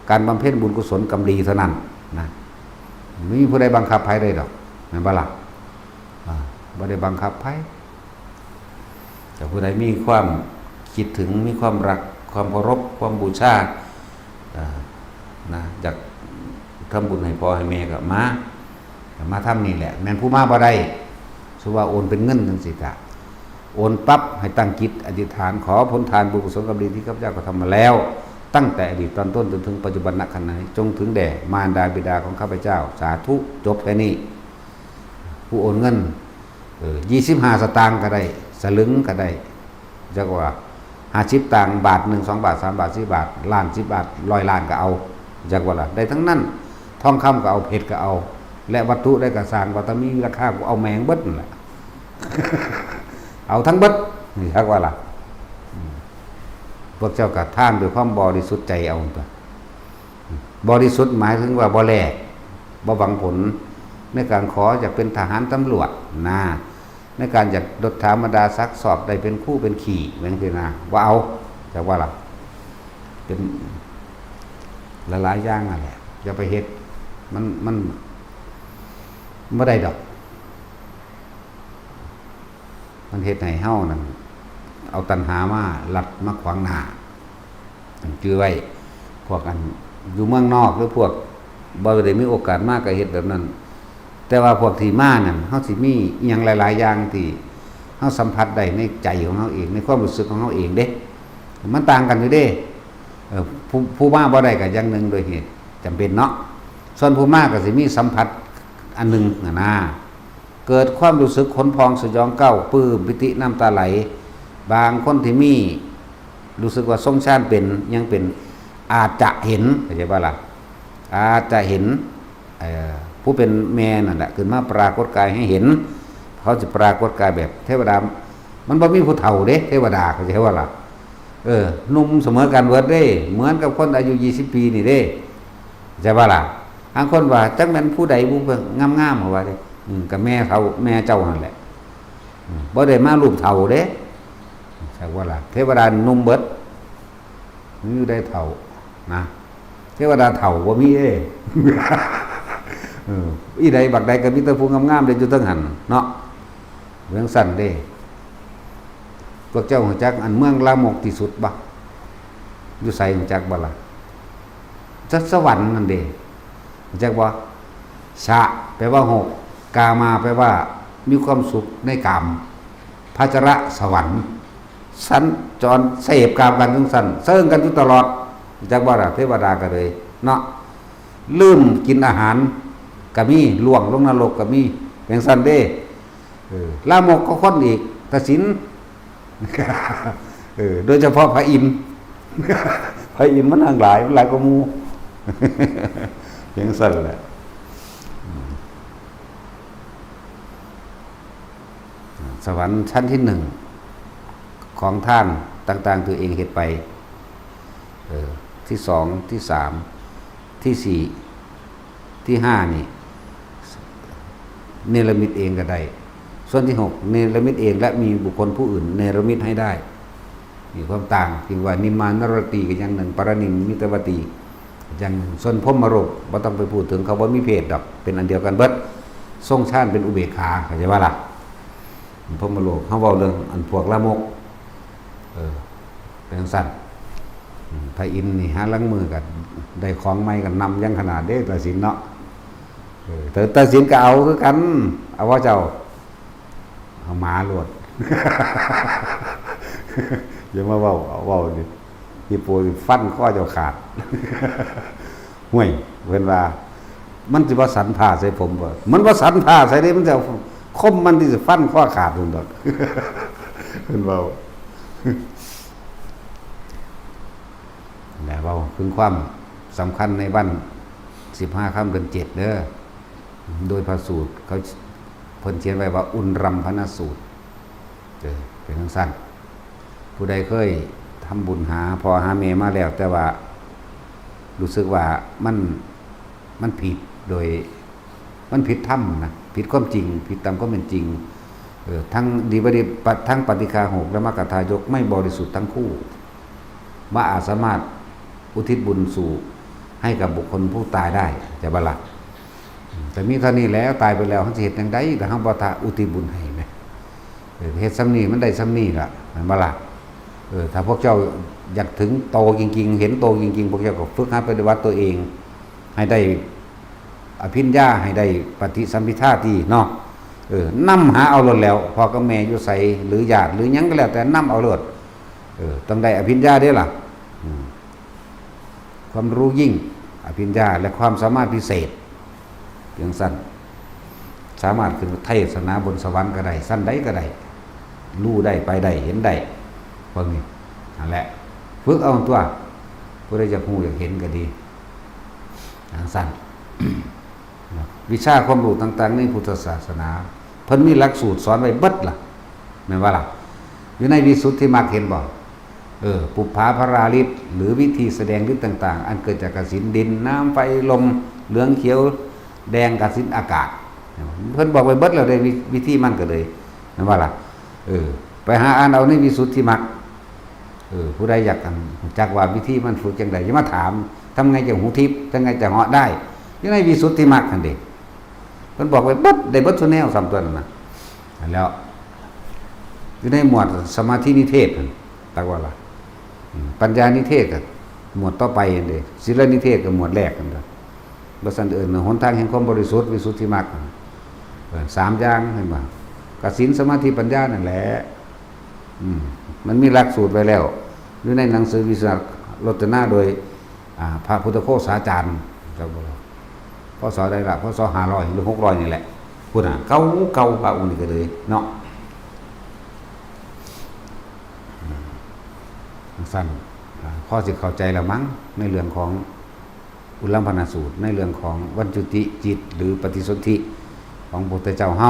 การบำเพ็ญบุญกุศลกรรมดีเท่านั้นนะ บ่มีผู้ใดบังคับไผได้ดอก แม่นบ่ล่ะ อ่า บ่ได้บังคับไผ แต่ผู้ใดมีความคิดถึง มีความรัก ความเคารพ ความบูชา อ่า นะ อยากทำบุญให้พ่อให้แม่ก็มา มาทางนี้แหละ แม่นผู้มาบ่ได้ สมมุติว่าโอนเป็นเงินจั่งซี้ก็ โอนปั๊บให้ตั้งจิตอธิษฐาน ขอผลทานบุญกุศลกรรมดีที่ข้าพเจ้ากระทำมาแล้ว ตั้งแต่อดีตตอนต้นจนถึงปัจจุบัน ณ ขณะนี้ จงถึงแด่มารดาบิดาของข้าพเจ้า สาธุ จบแค่นี้ ผู้โอนเงิน เออ ยี่สิบห้าสตางค์ก็ได้ สลึงก็ได้ จักว่า ห้าสิบตังค์ บาทหนึ่ง สองบาท สามบาท สี่บาท ล้าน สิบบาท ร้อยล้านก็เอา จักว่าล่ะ ได้ทั้งนั้น ทองคำก็เอา เพชรก็เอา และวัตถุใดก็ซ่าง ว่าถ้ามีราคา กูเอาแม่งเบิดนั่นแหละ เอาทั้งเบิด นี่ จักว่าล่ะ อืม พวกเจ้าก็ทานด้วยความบริสุทธิ์ใจเอาตัว บริสุทธิ์หมายถึงว่าบ่แลก บ่หวังผล ในการขออยากเป็นทหารตำรวจนะ ในการอยากยศถาบรรดาศักดิ์ สอบได้เป็นครูเป็นขี้ แม่นสินะ บ่เอา จักว่าล่ะ เป็นหลายๆอย่างนั่นแหละ อย่าไปเฮ็ด มัน มันบ่ได้ดอก มันเฮ็ดให้เฮานั่น เอาตัณหามาลัดมาขวางหน้า จื่อไว้ พวกอันอยู่เมืองนอก หรือพวกบ่ได้มีโอกาสมาก็เฮ็ดแบบนั้น แต่ว่าพวกที่มานั่น เฮาสิมีอิหยังหลายๆอย่างที่เฮาสัมผัสได้ในใจของเฮาเอง ในความรู้สึกของเฮาเองเด้ มันต่างกันอยู่เด้ เออ ผู้ ผู้มาบ่ได้ก็อย่างหนึ่งโดยเหตุจำเป็นเนาะ ส่วนผู้มาก็สิมีสัมผัสอันหนึ่งน่ะนะ เกิดความรู้สึกขนพองสยองกร้าว ปลื้มปีติน้ำตาไหล บางคนที่มีรู้สึกว่าทรงฌานเป็น ยังเป็น อาจจะเห็น เข้าใจบ่ล่ะ อาจจะเห็น เอ่อ ผู้เป็นแม่นั่นแหละขึ้นมาปรากฏกายให้เห็น เขาสิปรากฏกายแบบเทวดา มันบ่มีผู้เฒ่าเด้ เทวดา เข้าใจบ่ล่ะ เออ หนุ่มเสมอกันเบิดเด้ เหมือนกับคนอายุยี่สิบปีนี่เด้ เข้าใจบ่ล่ะ บางคนว่าจักแม่นผู้ใดบุ งามๆ ว่าเด้ อืม ก็แม่เขา แม่เจ้านั่นแหละ อืม บ่ได้มารูปเฒ่าเด้ เข้าใจบ่ล่ะ เทวดาหนุ่มเบิด มันอยู่ได้เฒ่านะ เทวดาเฒ่าบ่มีเด้ เออ อีใดบักใดก็มีแต่ผู้งามๆ เด้อยู่เทิงหั่นเนาะ จั่งซั้นเด้ พวกเจ้ารู้จักอันเมืองลามกที่สุดบ่ อยู่ไสรู้จักบ่ล่ะ จักสวรรค์นั่นเด้ รู้จักบ่ ชะ แปลว่าหก กามา แปลว่ามีความสุขในกาม พัชระสวรรค์ สัญจรเสพกามกันจั่งซั้น เซิงกันอยู่ตลอด จักบ่ล่ะ เทวดาก็เลยเนาะ ลืมกินอาหารก็มี ล่วงลงนรกก็มี จั่งซั้นเด้ เออ ลามกก็คนอีก ตัดสิน เออ โดยเฉพาะพระอินทร์ พระอินทร์มันทั้งหลาย มันหลายกว่าหมู่ จั่งซั้นแหละ อืม สวรรค์ชั้นที่หนึ่ง ของทานต่างๆ ตัวเองเฮ็ดไป เออ ที่สอง ที่สาม ที่สี่ ที่ห้านี่ เนรมิตเองก็ได้ ส่วนที่หก เนรมิตเองและมีบุคคลผู้อื่นเนรมิตให้ได้ มีความต่าง จึงว่านิมมานรตีก็อย่างหนึ่ง ปรนิมมิตวตีอย่างหนึ่ง ส่วนพรหมโลกบ่ต้องไปพูดถึง เขาบ่มีเพศดอก เป็นอันเดียวกันเบิด ทรงฌานเป็นอุเบกขา เข้าใจบ่ล่ะ พรหมโลก เฮาเว้าเรื่องอันพวกลามก เออ เป็นจั่งซั่น อืม พระอินทร์นี่หาลางมื้อก็ได้ของใหม่ก็นำยังขนาดเด้ ตาสินเนาะ เออ แต่ตาสินก็เอาคือกัน เอาว่าเจ้า เอาหมาโลด อย่ามาเว้า เอาเว้านี่ ฮิปโปสิฟันคอเจ้าขาด ห้วย เพิ่นว่า มันสิบ่สันผ้าใส่ผมบ่ มันบ่สันผ้าใส่เด้ มันจะเอาคมมันที่สิฟันคอขาดพุ่นดอก เพิ่นเว้า แล้วเว้าถึงความสำคัญในวันสิบห้าค่ำเดือนเจ็ดเด้อ โดยพระสูตร เขา เพิ่นเขียนไว้ว่าอุณรำพนสูตร เออ เป็นจั่งซั่น ผู้ใดเคยทำบุญหาพ่อหาแม่มาแล้ว แต่ว่ารู้สึกว่ามัน มันผิดโดย มันผิดธรรมนะ ผิดความจริง ผิดตามความเป็นจริง เออ ทั้งดีบดีปะ ทั้งปาติฆาหก และมัคคทายกไม่บริสุทธิ์ทั้งคู่ บ่อาจสามารถอุทิศบุญสู่ให้กับบุคคลผู้ตายได้ จะบ่ล่ะ แต่มีเท่านี้แล้ว ตายไปแล้ว เฮาสิเฮ็ดจั่งใด แต่เฮาบ่ถ้าอุทิศบุญให้แหม เออ เฮ็ดส่ำนี้มันได้ส่ำนี้ล่ะ แม่นบ่ล่ะ เออ ถ้าพวกเจ้าอยากถึงโตจริงๆ เห็นโตจริงๆ พวกเจ้าก็ฝึกหัดปฏิบัติตัวเอง ให้ได้อภิญญา ให้ได้ปฏิสัมภิทาที่เนาะ เออ นำหาเอาโลดแล้ว พ่อกับแม่อยู่ไส หรือญาติ หรือหยังก็แล้วแต่ นำเอาโลด เออ ต้องได้อภิญญาเด้ล่ะ อืม ความรู้ยิ่ง อภิญญา และความสามารถพิเศษ จั่งซั่น สามารถขึ้นเทศนาบนสวรรค์ก็ได้ ชั้นใดก็ได้ รู้ได้ ไปได้ เห็นได้ พวกนี้ นั่นแหละ ฝึกเอาตัว ผู้ใดอยากรู้อยากเห็นก็ดี จั่งซั่น วิชาความรู้ต่างๆ ในพุทธศาสนา เพิ่นมีหลักสูตรสอนไว้เบิดล่ะ แม่นบ่ล่ะ อยู่ในวิสุทธิมรรคเห็นบ่ เออ ปุปผาภาราฤทธิ์ หรือวิธีแสดงฤทธิ์ต่างๆ อันเกิดจากกสิณดิน น้ำ ไฟ ลม เหลือง เขียว แดง กสิณอากาศ เพิ่นบอกไว้เบิดแล้วเด้ วิ วิธีมันก็เลย แม่นบ่ล่ะ เออ ไปหาอ่านเอาในวิสุทธิมรรค เออ ผู้ใดอยากอันรู้จักว่าวิธีมันฝึกจั่งใด อย่ามาถาม ทำไงจะหูทิพย์ ทำไงจะเหาะได้ อยู่ในวิสุทธิมรรคหั่นเด้ เพิ่นบอกไว้เบิด ได้เบิดซุแนว ซ้ำตัวนั้นนะ แล้ว อยู่ในหมวดสมาธินิเทศหั่น ตักว่าล่ะ อืม ปัญญานิเทศก็หมวดต่อไปหั่นเด้ ศีลนิเทศก็หมวดแรกหั่นเด้ บ่ซั่นเอิ้นหนทางแห่งความบริสุทธิ์ วิสุทธิมรรค เออ สามอย่าง เห็นบ่ กสิณ สมาธิ ปัญญานั่นแหละ อืม มันมีหลักสูตรไว้แล้ว อยู่ในหนังสือวิสุทธิมรรครจนาโดย อ่า พระพุทธโฆษาจารย์ เจ้าบ่ พ.ศ. ใดล่ะ พ.ศ. ห้าร้อยหรือหกร้อยนี่แหละ พุ้นน่ะ เก่า เก่า พระองค์นี้ก็เลยเนาะ อืม จั่งซั่น อ่า พอสิเข้าใจแล้วมั้ง ในเรื่องของอุลลัมพนสูตร ในเรื่องของวัจจุติจิต หรือปฏิสนธิของพระพุทธเจ้าเฮา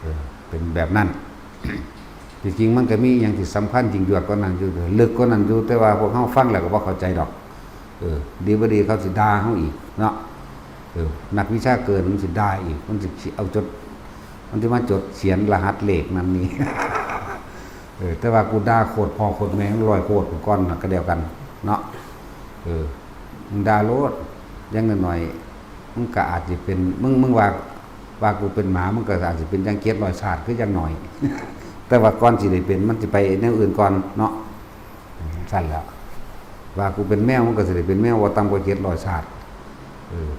เออ เป็นแบบนั้น ที่จริงมันก็มีอีหยังที่สำคัญยิ่งยวดกว่านั้นอยู่ ลึกกว่านั้นอยู่ แต่ว่าพวกเฮาฟังแล้วก็บ่เข้าใจดอก เออ ดีบ่ดีเขาสิด่าเฮาอีกเนาะ เออ นักวิชาเกินมันสิด่าอีก มันสิเอาจด มันสิมาจดเขียนรหัสเลขนั่นนี่ เออ แต่ว่ากูด่าโคตรพ่อโคตรแม่มึงร้อยโคตรก่อนน่ะก็เดียวกันเนาะ เออ มึงด่าโลด อย่างน้อยๆ มึงก็อาจสิเป็น มึง มึงว่า ว่ากูเป็นหมา มึงก็อาจสิเป็นอย่างเจ็ดร้อยชาติ คืออย่างน้อย แต่ว่าก่อนสิได้เป็น มันสิไปแนวอื่นก่อนเนาะ ซั่นแหล้ว ว่ากูเป็นแมว มึงก็สิได้เป็นแมวบ่ต่ำกว่าเจ็ดร้อยชาติ เออ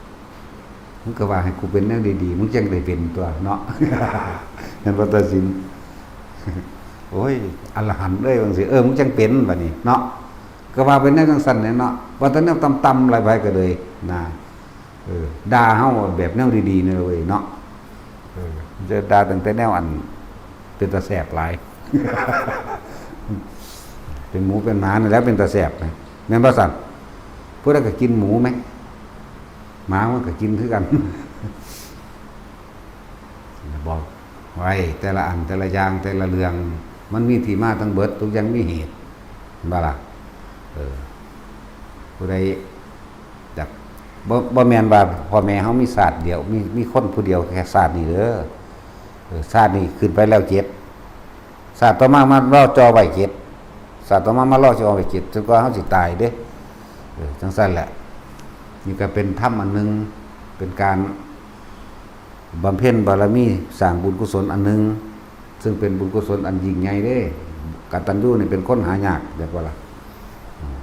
มึงก็ว่าให้กูเป็นแนวดีๆ มึงจั่งได้เป็นตัวเนาะ เห็นบ่ ตาสิน โอ้ย อรหันต์เอ้ย ว่าจั่งซี้ เออ มึงจั่งเป็นบัดนี้เนาะ ก็ว่าเป็นแนวจั่งซั่นแหละเนาะ ว่าแต่แนวต่ำๆ หลายไปก็เลยนะ เออ ด่าเฮาแบบแนวดีๆ นี่เว้ยเนาะ เออ จะด่าตั้งแต่แนวอันเป็นตาแสบหลาย เป็นหมูเป็นหมานี่แหละเป็นตาแสบนะ แม่นบ่ซั่น ผู้ใดก็กินหมูแหม หมามันก็กินคือกัน บอกไว้แต่ละอันแต่ละอย่างแต่ละเรื่อง มันมีที่มาทั้งเบิด ทุกอย่างมีเหตุ เห็นบ่ล่ะ เออ ผู้ใดจัก บ่ บ่แม่นว่าพ่อแม่เฮามีชาติเดียว มี มีคนผู้เดียวแค่ชาตินี้เด้อ เออ ชาตินี้ขึ้นไปแล้วเจ็ด ชาติต่อมามารอจ่อไว้เจ็ด ชาติต่อมามารอจ่อไว้เจ็ด จนกว่าเฮาสิตายเด้ เออ จั่งซั้นแหละ นี่ก็เป็นธรรมอันหนึ่ง เป็นการบำเพ็ญบารมี สร้างบุญกุศลอันหนึ่ง ซึ่งเป็นบุญกุศลอันยิ่งใหญ่เด้ กตัญญูนี่เป็นคนหายาก เรียกว่าล่ะ อืม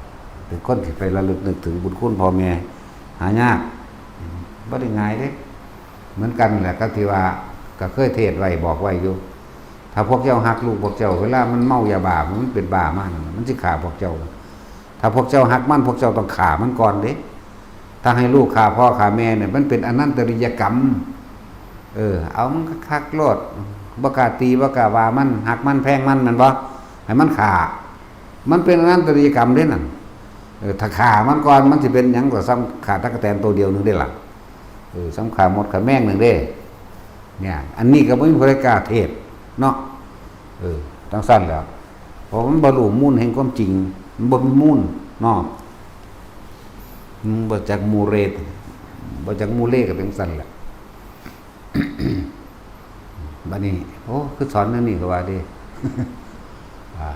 เป็นคนที่ไประลึกนึกถึงบุญคุณพ่อแม่ หายาก บ่ได้ง่ายเด้ เหมือนกันแหละกับที่ว่า ก็เคยเทศน์ไว้บอกไว้อยู่ ถ้าพวกเจ้าฮักลูกพวกเจ้า เวลามันเมายาบ้า มันเป็นบ้ามานั่นน่ะ มันสิฆ่าพวกเจ้า ถ้าพวกเจ้าฮักมัน พวกเจ้าต้องฆ่ามันก่อนเด้ ถ้าให้ลูกฆ่าพ่อฆ่าแม่เนี่ย มันเป็นอนันตริยกรรม เออ เอามันคักๆโลด บ่กล้าตี บ่กล้าว่ามัน ฮักมันแพงมัน แม่นบ่ ให้มันฆ่า มันเป็นอนันตริยกรรมเด้นั่น เออ ถ้าฆ่ามันก่อน มันสิเป็นหยัง ก็ส่ำฆ่าตั๊กแตนตัวเดียวหนึ่งเด้ล่ะ เออ ส่ำฆ่ามดฆ่าแมงหนึ่งเด้ เนี่ย อันนี้ก็บ่มีผู้ใดกล้าเทศน์เนาะ เออ จั่งซั้นแหล้ว เพราะมันบ่รู้มูลแห่งความจริง มันบ่มีมูลเนาะ อืม บ่จักมูเล บ่จักมูเลก็เป็นจั่งซั้นแหละ บัดนี้ โอ้ คือสอนแนวนี้ก็ว่าเด้ อ่า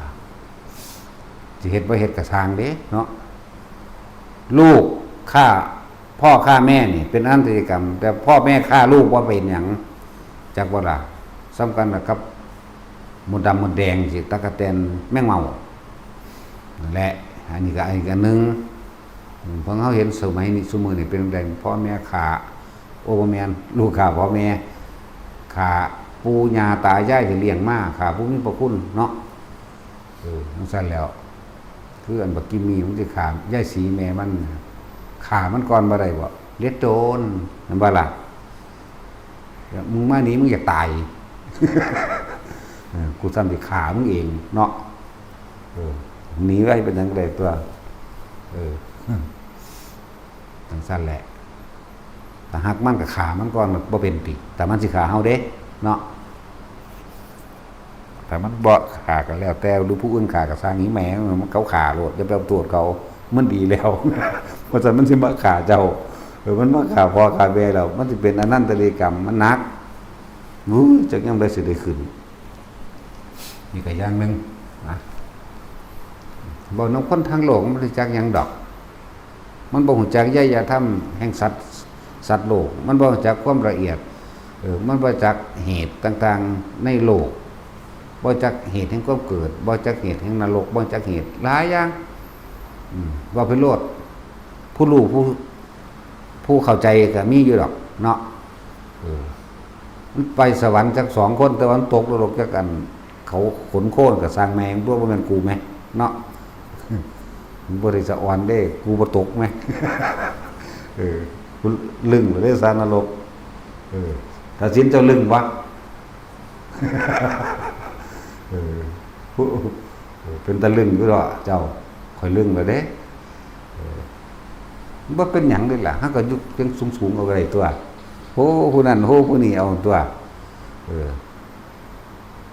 สิเฮ็ดบ่เฮ็ดก็ซ่างเด้เนาะ ลูกฆ่าพ่อฆ่าแม่นี่เป็นอนันตริยกรรม แต่พ่อแม่ฆ่าลูกบ่เป็นหยัง จักบ่ล่ะ ส่ำกันล่ะกับมดดำมดแดงสิ ตั๊กแตนแมงเม่า นั่นแหละ อันนี้ก็อีกอันหนึ่ง อืม เพราะเฮาเห็นสมัยนี้ ซุมื้อนี้เป็นจั่งใด พ่อแม่ฆ่า โอ้ บ่แม่น ลูกฆ่าพ่อแม่ ฆ่าปู่ย่าตายายที่เลี้ยงมา ฆ่าผู้มีพระคุณเนาะ เออ จั่งซั้นแหล้ว คืออันบักกิมมี่มันสิฆ่ายายศรีแม่มัน ฆ่ามันก่อนบ่ได้บ่ เลียโจร แม่นบ่ล่ะ มึงมานี่มึงอยากตาย เออ กูซ้ำสิฆ่ามึงเองเนาะ เออ หนีไว้เป็นหยังก็ได้ตัว เออ จั่งซั้นแหละ ถ้าฮักมันก็ฆ่ามันก่อน บ่เป็นติ แต่มันสิฆ่าเฮาเด้ เนาะ ถ้ามันบ่ฆ่าก็แล้วแต่ หรือผู้อื่นฆ่าก็ซ่าง อีแม่มัน เขาฆ่าโลด อย่าไปโทษเขา มันดีแล้ว เพราะฉะนั้นมันสิมาฆ่าเจ้า เออ มันมาฆ่าพ่อฆ่าแม่แล้ว มันสิเป็นอนันตริยกรรม มันหนัก อู้ย จักยามใดสิได้ขึ้น นี่ก็อย่างหนึ่งนะ เว้านำคนทางโลกมันบ่รู้จักหยังดอก มันบ่รู้จักไตรยธรรมแห่งสัตว์ สัตว์โลก มันบ่รู้จักความละเอียด เออ มันบ่รู้จักเหตุต่างๆในโลก บ่รู้จักเหตุแห่งความเกิด บ่รู้จักเหตุแห่งนรก บ่รู้จักเหตุหลายอย่าง อืม เว้าไปโลด ผู้รู้ผู้ ผู้เข้าใจก็มีอยู่ดอกเนาะ เออ มันไปสวรรค์จักสองคน แต่ว่ามันตกนรกจักอัน เขาขนโคลนก็ซ่างแม่งตัว บ่แม่นกูแหมเนาะ มันบ่ได้สะออนเด้ กูบ่ตกแหม เออ กูลึงเลยเด้ ซ่างนรก เออ ตัดสินเจ้าลึงบ่ เออ ผู้ เป็นตาลึงอยู่ดอกเจ้า ข้อยลึงแล้วเด้ เออ มันบ่เป็นหยังเลยล่ะ เฮาก็อยู่เพียงสูงๆเอาก็ได้ตัว โอ้ ผู้นั้น โอ้ ผู้นี้เอาตัว เออ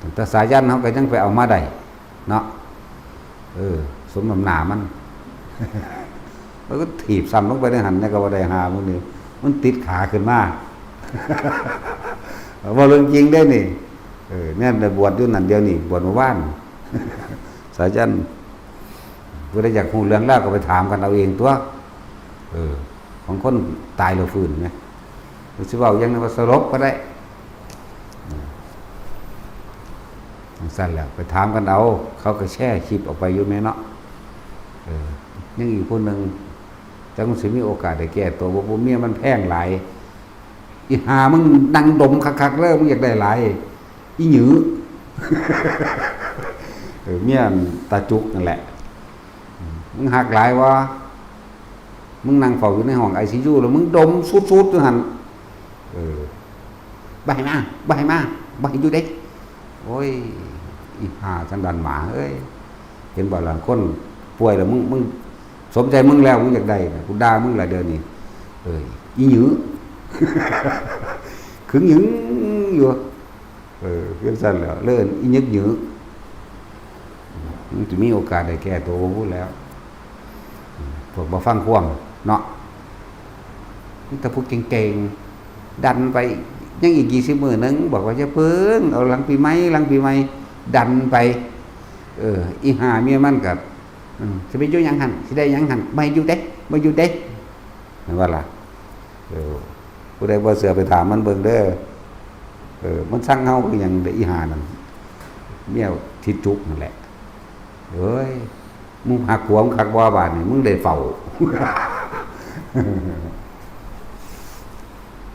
ตั้งแต่สายันเฮาก็ยังไปเอามาได้เนาะ เออ สมน้ำหน้ามัน มันก็ถีบซ้ำลงไปในหั่น แล้วก็บ่ได้หามื้อนี้ มันติดขาขึ้นมา เว้าเรื่องจริงเด้นี่ เออ เนี่ย บวชอยู่นั่นเดี๋ยวนี้ บวชเมื่อวาน สายัน ผู้ใดอยากรู้เรื่องราวก็ไปถามกันเอาเองตัว เออ ของคนตายแล้วฟื้นไง หรือสิเว้าอย่างนั้นว่าสลบก็ได้ อืม จั่งซั้นแหละ ไปถามกันเอา เขาก็แชร์คลิปออกไปอยู่แหมเนาะ เออ ยังอีกผู้หนึ่ง จักมันสิมีโอกาสได้แก้ตัวบ่ บ่ เมียมันแพงหลาย อีห่ามึงนั่งดมคักๆเด้อ มึงอยากได้หลาย อีหยือ เออ เมียตาจุกนั่นแหละ อืม มึงฮักหลายบ่ มึงนั่งเฝ้าอยู่ในห้องไอซียู แล้วมึงดมสูดๆอยู่หั่น เออ บ่ให้มา บ่ให้มา บ่ให้อยู่เด้ โอ้ย อีห่าสันดานหมาเอ้ย เห็นบ่ล่ะ คนป่วยแล้ว มึง มึงสมใจมึงแล้ว มึงอยากได้น่ะ กูด่ามึงละเดี๋ยวนี้ เอ้ย อีหยือ ขึงหยึงอยู่ เออ คือซั่นแหล้ว เลยเอิ้นอีหยึกหยือ มันจะมีโอกาสได้แก้ตัวบ่พู้นแหล้ว พวกบ่ฟังความเนาะ มีแต่ผู้เก่งๆ ดันไป ยังอีกยี่สิบมื้อหนึ่ง บอกว่าอย่าเพิ่ง เอาหลังปีใหม่ หลังปีใหม่ ดันไป เออ อีห่าเมียมันก็ อืม สิไปอยู่หยังหั่น สิได้หยังหั่น บ่ให้อยู่เด้ บ่อยู่เด้ แม่นบ่ล่ะ เออ ผู้ใดบ่เชื่อไปถามมันเบิ่งเด้อ เออ มันสั่งเฮาคือหยังเด้อ อีห่านั่น เมียทิดจุกนั่นแหละ เอ้ย มึงหักผัวมึงคักบ่ บาดนี้ มึงได้เฝ้า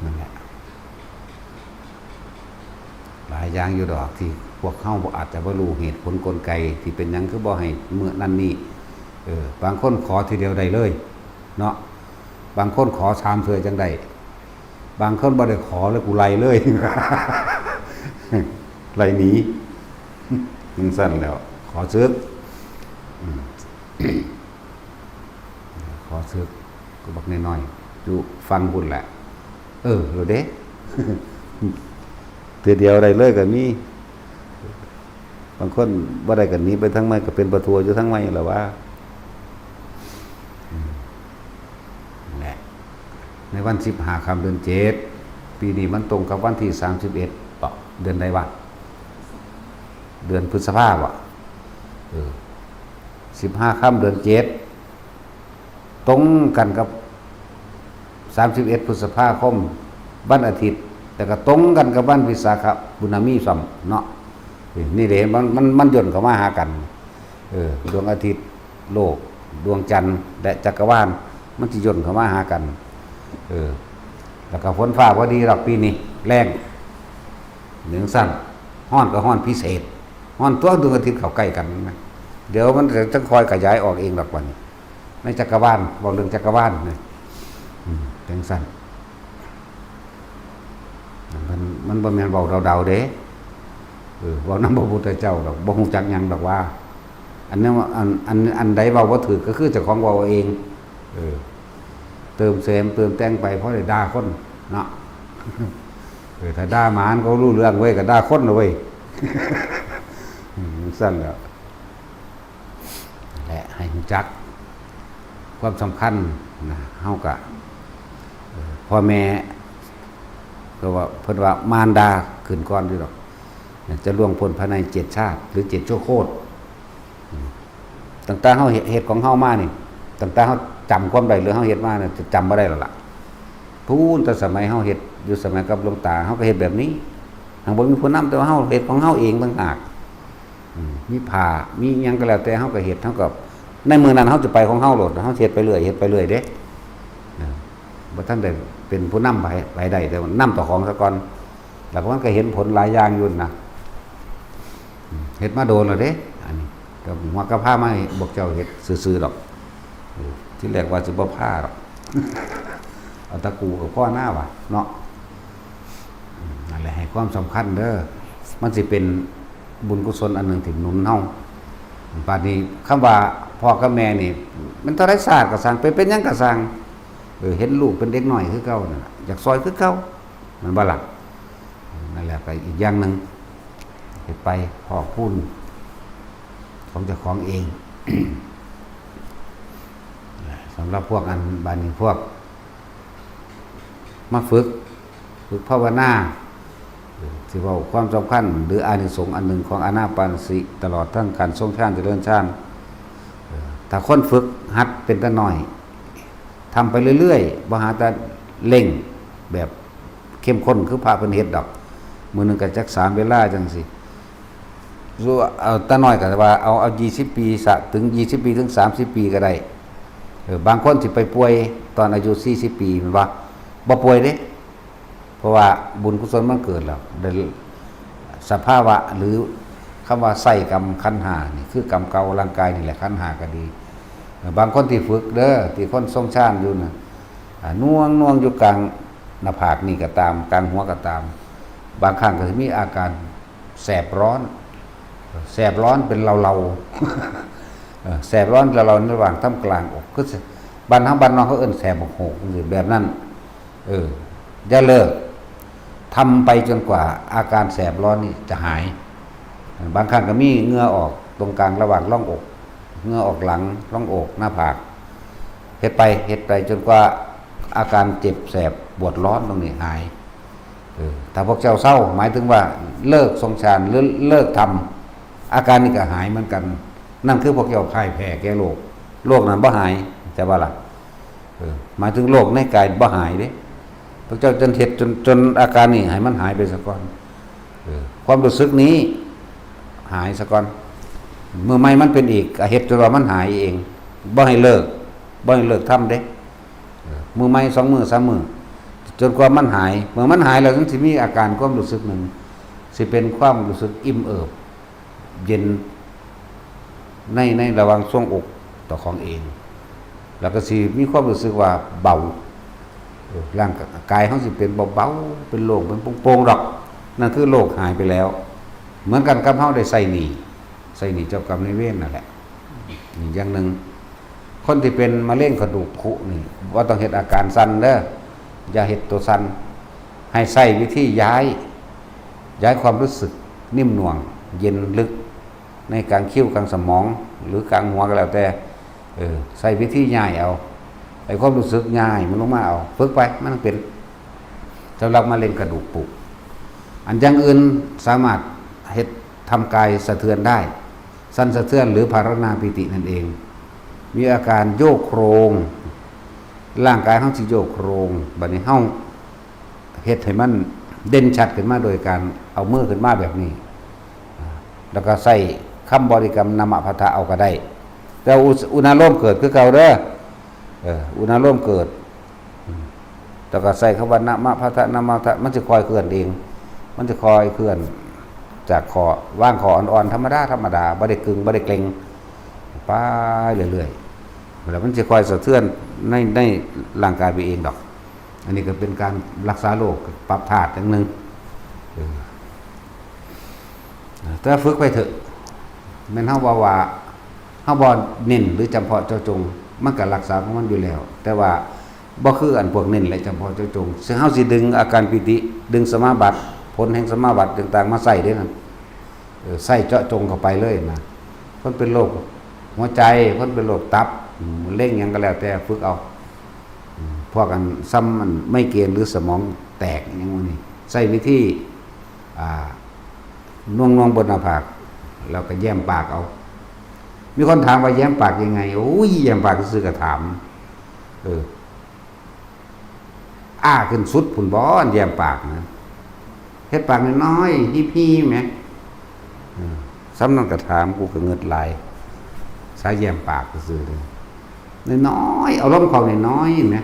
นั่นแหละ หลายอย่างอยู่ดอกที่พวกเฮาบ่ อาจจะบ่รู้เหตุผลกลไกที่เป็นหยังคือบ่ให้มื้อนั้นนี่ เออ บางคนขอทีเดียวได้เลยเนาะ บางคนขอสามเทื่อจั่งได้ บางคนบ่ได้ขอเลย กูไล่เลย ไล่หนี จั่งซั้นแหล้ว ขอเซิก อืม ขอเซิก ก็บักน้อยๆ อยู่ฟังพุ้นแหละ เออ โลดเด้ เทื่อเดียวได้เลยก็มี บางคนบ่ได้ก็หนีไปทางใหม่ ก็เป็นประทัวอยู่ทางใหม่แล้วว่า อืม นั่นแหละ ในวันสิบห้าค่ำเดือนเจ็ด ปีนี้มันตรงกับวันที่สามสิบเอ็ด เปาะ เดือนใดวะ เดือนพฤษภาบ่ เออ สิบห้าค่ำเดือนเจ็ด ตรงกันกับสามสิบเอ็ดพฤษภาคม วันอาทิตย์ แล้วก็ตรงกันกับวันวิสาขบุญมีซ้ำเนาะ นี่เด้ มัน มัน มันย่นเข้ามาหากัน เออ ดวงอาทิตย์ โลก ดวงจันทร์ และจักรวาล มันสิย่นเข้ามาหากัน เออ แล้วก็ฝนฟ้าบ่ดีดอกปีนี้ แล้ง จั่งซั้น ร้อนก็ร้อนพิเศษ ร้อนตัวดวงอาทิตย์เข้าใกล้กันนะ เดี๋ยวมันจะค่อยขยายออกเองดอกบัดนี้ ในจักรวาล เว้าเรื่องจักรวาลนะ อืม จั่งซั้น มัน มันบ่แม่นเว้าเดาๆ เด้ เออ เว้านำพระพุทธเจ้าดอก บ่ฮู้จักหยังดอกว่า อันนั้น อัน อัน อันใดเว้าบ่ถูกก็คือเจ้าของเว้าเอง เออ เติมแสมเติมแต่งไป เพราะได้ด่าคนเนาะ เออ ถ้าด่าหมามันก็รู้เรื่องเว้ย ก็ด่าคนนะเว้ย อืม จั่งซั้นแหละ และให้รู้จักความสำคัญนะ เฮาก็ เอ่อ พ่อแม่ ก็ว่า เพิ่นว่ามารดาขึ้นก่อนอยู่ดอก จะล่วงพ้นภายในเจ็ดชาติ หรือเจ็ดชั่วโคตร อืม ตั้งแต่เฮาเฮ็ด เฮ็ดของเฮามานี่ ตั้งแต่เฮาจำความได้หรือเฮาเฮ็ดมาเนี่ย จะจำบ่ได้แล้วล่ะ พู้นแต่สมัยเฮาเฮ็ด อยู่สมัยกับหลวงตา เฮาก็เฮ็ดแบบนี้ หากบ่มีผู้นำ แต่ว่าเฮาเฮ็ดของเฮาเองต่างหาก อืม มีผ้า มีหยังก็แล้วแต่ เฮาก็เฮ็ด เฮาก็ ในมื้อนั้นเฮาจะไปของเฮาโลด เฮาสิเฮ็ดไปเรื่อย เฮ็ดไปเรื่อยเด้ นะ บ่ทันได้เป็นผู้นำไป ไปได้ แต่ว่านำเจ้าของซะก่อน แล้วมันก็เห็นผลหลายอย่างอยู่นะ อืม เฮ็ดมาโดนแล้วเด้ อันนี้ ก็หัวกะพามาให้พวกเจ้าเฮ็ดซื่อๆดอก เออ ที่แรกว่าสิบ่พาดอก เอาตะกูกับพ่อหน้าว่ะเนาะ อืม นั่นแหละ ให้ความสำคัญเด้อ มันสิเป็นบุญกุศลอันหนึ่งที่หนุนเฮา บาดนี้คำว่าพ่อกับแม่นี่ มันเท่าไรชาติก็ซ่าง ไปเป็นหยังก็ซ่าง เออ เห็นลูกเป็นเด็กน้อยคือเก่านั่นล่ะ อยากซอยคือเก่า แม่นบ่ล่ะ นั่นแหละ ก็อีกอย่างหนึ่ง เฮ็ดไป พอกพูนของเจ้าของเอง สำหรับพวกอัน บาดนี้พวก มาฝึก ฝึกภาวนา สิเว้าความสำคัญ หรืออานิสงส์อันหนึ่งของอานาปานสติ ตลอดทั้งการทรงฌานเจริญฌาน ถ้าคนฝึกหัดเป็นแต่น้อย ทำไปเรื่อยๆ บ่หาแต่เร่งแบบเข้มข้นคือพระเพิ่นเฮ็ดดอก มื้อหนึ่งก็จักสามเวลาจั่งซี้ เอาแต่น้อยก็ว่า เอา เอายี่สิบปีซะ ถึงยี่สิบปี ถึงสามสิบปีก็ได้ เออ บางคนสิไปป่วยตอนอายุสี่สิบปี แม่นบ่ บ่ป่วยเด้ เพราะว่าบุญกุศลมันเกิดแล้ว ได้สภาวะ หรือคำว่าไส้กรรมขันธ์ห้านี่ คือกรรมเก่าร่างกายนี่แหละ ขันธ์ห้าก็ดี เออ บางคนที่ฝึกเด้อ ที่คนทรงฌานอยู่น่ะ อ่า หน่วง หน่วงอยู่กลางหน้าผากนี่ก็ตาม กลางหัวก็ตาม บางครั้งก็สิมีอาการแสบร้อน แสบร้อนเป็นเลาๆ เออ แสบร้อนเลาๆ ในระหว่างท่ามกลางอก คือบ้านเฮาบ้านนอกเขาเอิ้นแสบบักโหกจั่งซี้ แบบนั้น เออ อย่าเลิก ทำไปจนกว่าอาการแสบร้อนนี่จะหาย บางครั้งก็มีเหงื่อออก ตรงกลางระหว่างร่องอก เหงือออกหลัง ร่องอก หน้าผาก เฮ็ดไป เฮ็ดไปจนกว่าอาการเจ็บแสบปวดร้อนตรงนี้หาย เออ ถ้าพวกเจ้าเซา หมายถึงว่าเลิกทรงฌานหรือเลิกทำ อาการนี้ก็หายเหมือนกัน นั่นคือพวกเจ้าพ่ายแพ้แก่โรค โรคนั้นบ่หาย แต่ว่าล่ะ เออ หมายถึงโรคในกายบ่หายเด้ พวกเจ้าจนเฮ็ดจน จนอาการนี้ให้มันหายไปซะก่อน เออ ความรู้สึกนี้หายซะก่อน มื้อใหม่มันเป็นอีก ก็เฮ็ดจนว่ามันหายเอง บ่ให้เลิก บ่ให้เลิกทำเด้ เออ มื้อใหม่ สองมื้อ สามมื้อ จนกว่ามันหาย เมื่อมันหายแล้ว มันสิมีอาการความรู้สึกหนึ่ง สิเป็นความรู้สึกอิ่มเอิบ เย็น ใน ในระหว่างทรวงอกเจ้าของเอง แล้วก็สิมีความรู้สึกว่าเบา เออ ร่างกายเฮาสิเป็นเบาๆ เป็นโล่ง เป็นโปร่งๆ ดอก นั่นคือโรคหายไปแล้ว เหมือนกันกับเฮาได้ใช้หนี้ ใช้หนี้เจ้ากรรมนายเวรนั่นแหละ นี่อย่างหนึ่ง คนที่เป็นมะเร็งกระดูกผุนี่ บ่ต้องเฮ็ดอาการสั่นเด้อ อย่าเฮ็ดตัวสั่น ให้ใช้วิธีย้าย ย้ายความรู้สึกนิ่มนวล เย็นลึก ในกลางคิ้วกลางสมอง หรือกลางหัวก็แล้วแต่ เออ ใช้วิธีย้ายเอา ไอ้ความรู้สึกย้ายมันลงมาเอา ฝึกไป มันเป็น สำหรับมะเร็งกระดูกผุ อันอย่างอื่นสามารถเฮ็ด ทำกายสะเทือนได้ สั่นสะเทือนหรือพารานาปีตินั่นเอง มีอาการโยกโครง ร่างกายเฮาสิโยกโครง บัดนี้เฮาเฮ็ดให้มันเด่นชัดขึ้นมาโดยการเอามือขึ้นมาแบบนี้ แล้วก็ใช้คำบริกรรมนะมะพัทธะเอาก็ได้ แต่อุ อุณาโลมเกิดคือเก่าเด้อ เออ อุณาโลมเกิด อืม แล้วก็ใช้คำว่านะมะพัทธะ นะมะพัทธะ มันสิค่อยเคลื่อนเอง มันสิค่อยเคลื่อน จากข้อ วางข้ออ่อนๆ ธรรมดา ธรรมดา บ่ได้กึ่ง บ่ได้เกร็ง ไปเรื่อยๆ แล้วมันสิค่อยสะเทือนใน ในร่างกายไปเองดอก อันนี้ก็เป็นการรักษาโรค ปรับธาตุอย่างหนึ่ง เออ แต่ฝึกไปเถอะ แม่นเฮาว่าว่า เฮาบ่เน้นหรือจำเพาะเจาะจง มันก็รักษาของมันอยู่แล้ว แต่ว่าบ่คืออันพวกเน้นและจำเพาะเจาะจง ซึ่งเฮาสิดึงอาการปีติ ดึงสมาบัติ ผลแห่งสมาบัติต่างๆ มาใช้เด้นั่น เออ ใช้เจาะจงเข้าไปเลยนะ คนเป็นโรคหัวใจ คนเป็นโรคตับ อืม มะเร็งหยังก็แล้วแต่ ฝึกเอา อืม พวกอันซ้ำมันไมเกรนหรือสมองแตกหยังหมู่นี้ ใช้วิธี อ่า น่วงๆ บนหน้าผาก แล้วก็แย้มปากเอา มีคนถามว่าแย้มปากยังไง โอ้ย แย้มปากซื่อๆ ก็ถาม เออ อ้าขึ้นสุดพุ้นบ่ แย้มปากนะ เฮ็ดปากน้อยๆ ฮิบๆ แหม เออ ซ้ำนั่นก็ถาม กูก็เงิดหลาย สายแย้มปากซื่อๆ เลย น้อยๆ เอาลมเข้าน้อยๆ แหม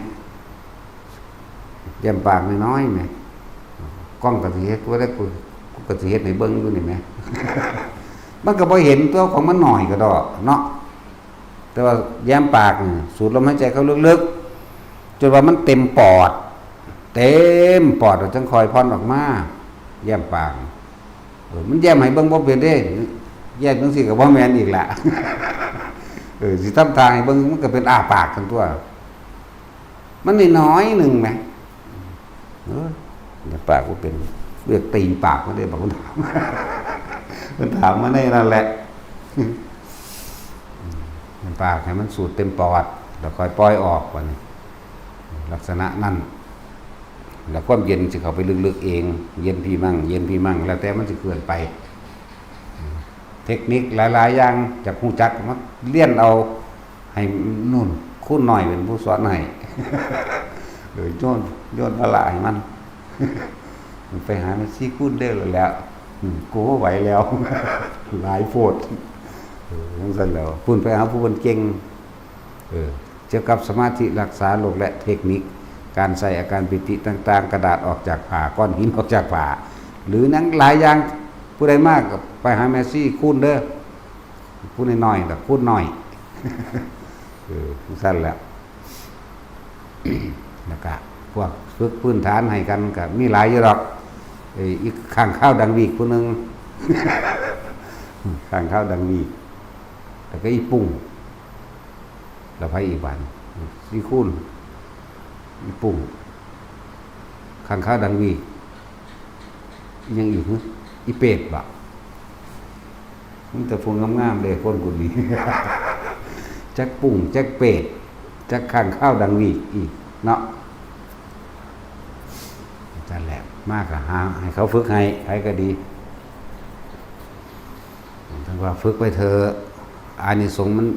แย้มปากน้อยๆ แหม กล้องก็สิเฮ็ด กูได้ กู กูก็สิเฮ็ดให้เบิ่งอยู่นี่แหม มันก็บ่เห็นตัวของมันน้อยก็ดอกเนาะ แต่ว่าแย้มปากนี่ สูดลมหายใจเข้าลึกๆ จนว่ามันเต็มปอด เต็มปอด แล้วจั่งค่อยผ่อนออกมา แย้มปาก เออ มันแย้มให้เบิ่งบ่เป็นเด้ แย้มจั่งซี้ก็บ่แม่นอีกละ เออ สิทำท่าให้เบิ่ง มันก็เป็นอ้าปากซั่นตั๊ว มันน้อยๆ หนึ่งแหม เออ แย้มปากบ่เป็น เรียกตีปากมันได้ บางคนถาม มันถามมาในนั่นแหละ แย้มปากให้มันสูดเต็มปอด แล้วค่อยปล่อยออกบัดนี้ ลักษณะนั้น แล้วความเย็นสิเข้าไปลึกๆ เอง เย็นพีมั่ง เย็นพีมั่ง แล้วแต่มันสิเคลื่อนไป เทคนิคหลายๆ อย่าง จักฮู้จัก มาเรียนเอา ให้นู่น ครูน้อยเป็นผู้สอนให้ โดยโยน โยนภาระให้มัน มันไปหาแม่ชีครูเด้อแล้วแหละ อืม กูบ่ไหวแล้ว หลายโพด เออ จั่งซั้นแล้ว พุ้นไปหาผู้เพิ่นเก่ง เออ เกี่ยวกับสมาธิรักษาโรคและเทคนิคการใส่อาการปีติต่างๆ กระดาษออกจากผ้า ก้อนหินออกจากผ้า หรือหยังหลายอย่าง ผู้ใดมาก็ไปหาแม่ชีครูเด้อ ผู้น้อยๆ ดอก ครูน้อย เออ จั่งซั้นแหละ แล้วก็พวกฝึกพื้นฐานให้กันก็มีหลายอยู่ดอก เอ้ย อีกค้างคาวดังวีกผู้หนึ่ง ค้างคาวดังวีก แล้วก็อีปุ้ง แล้วไผอีกบาดนี้ ซีคูณ อีปุ้ง ค้างคาวดังวีก ยังอีกหึ อีเป็ดบ่ มันแต่ผู้งามๆเด้คนผู้นี้ จักปุ้งจักเปรตจักข้างคาวดังวีกอีกเนาะ นั่นแหละ มากก็หาให้เขาฝึกให้ ใครก็ดี ท่านว่าฝึกไปเถอะ อานิสงส์มัน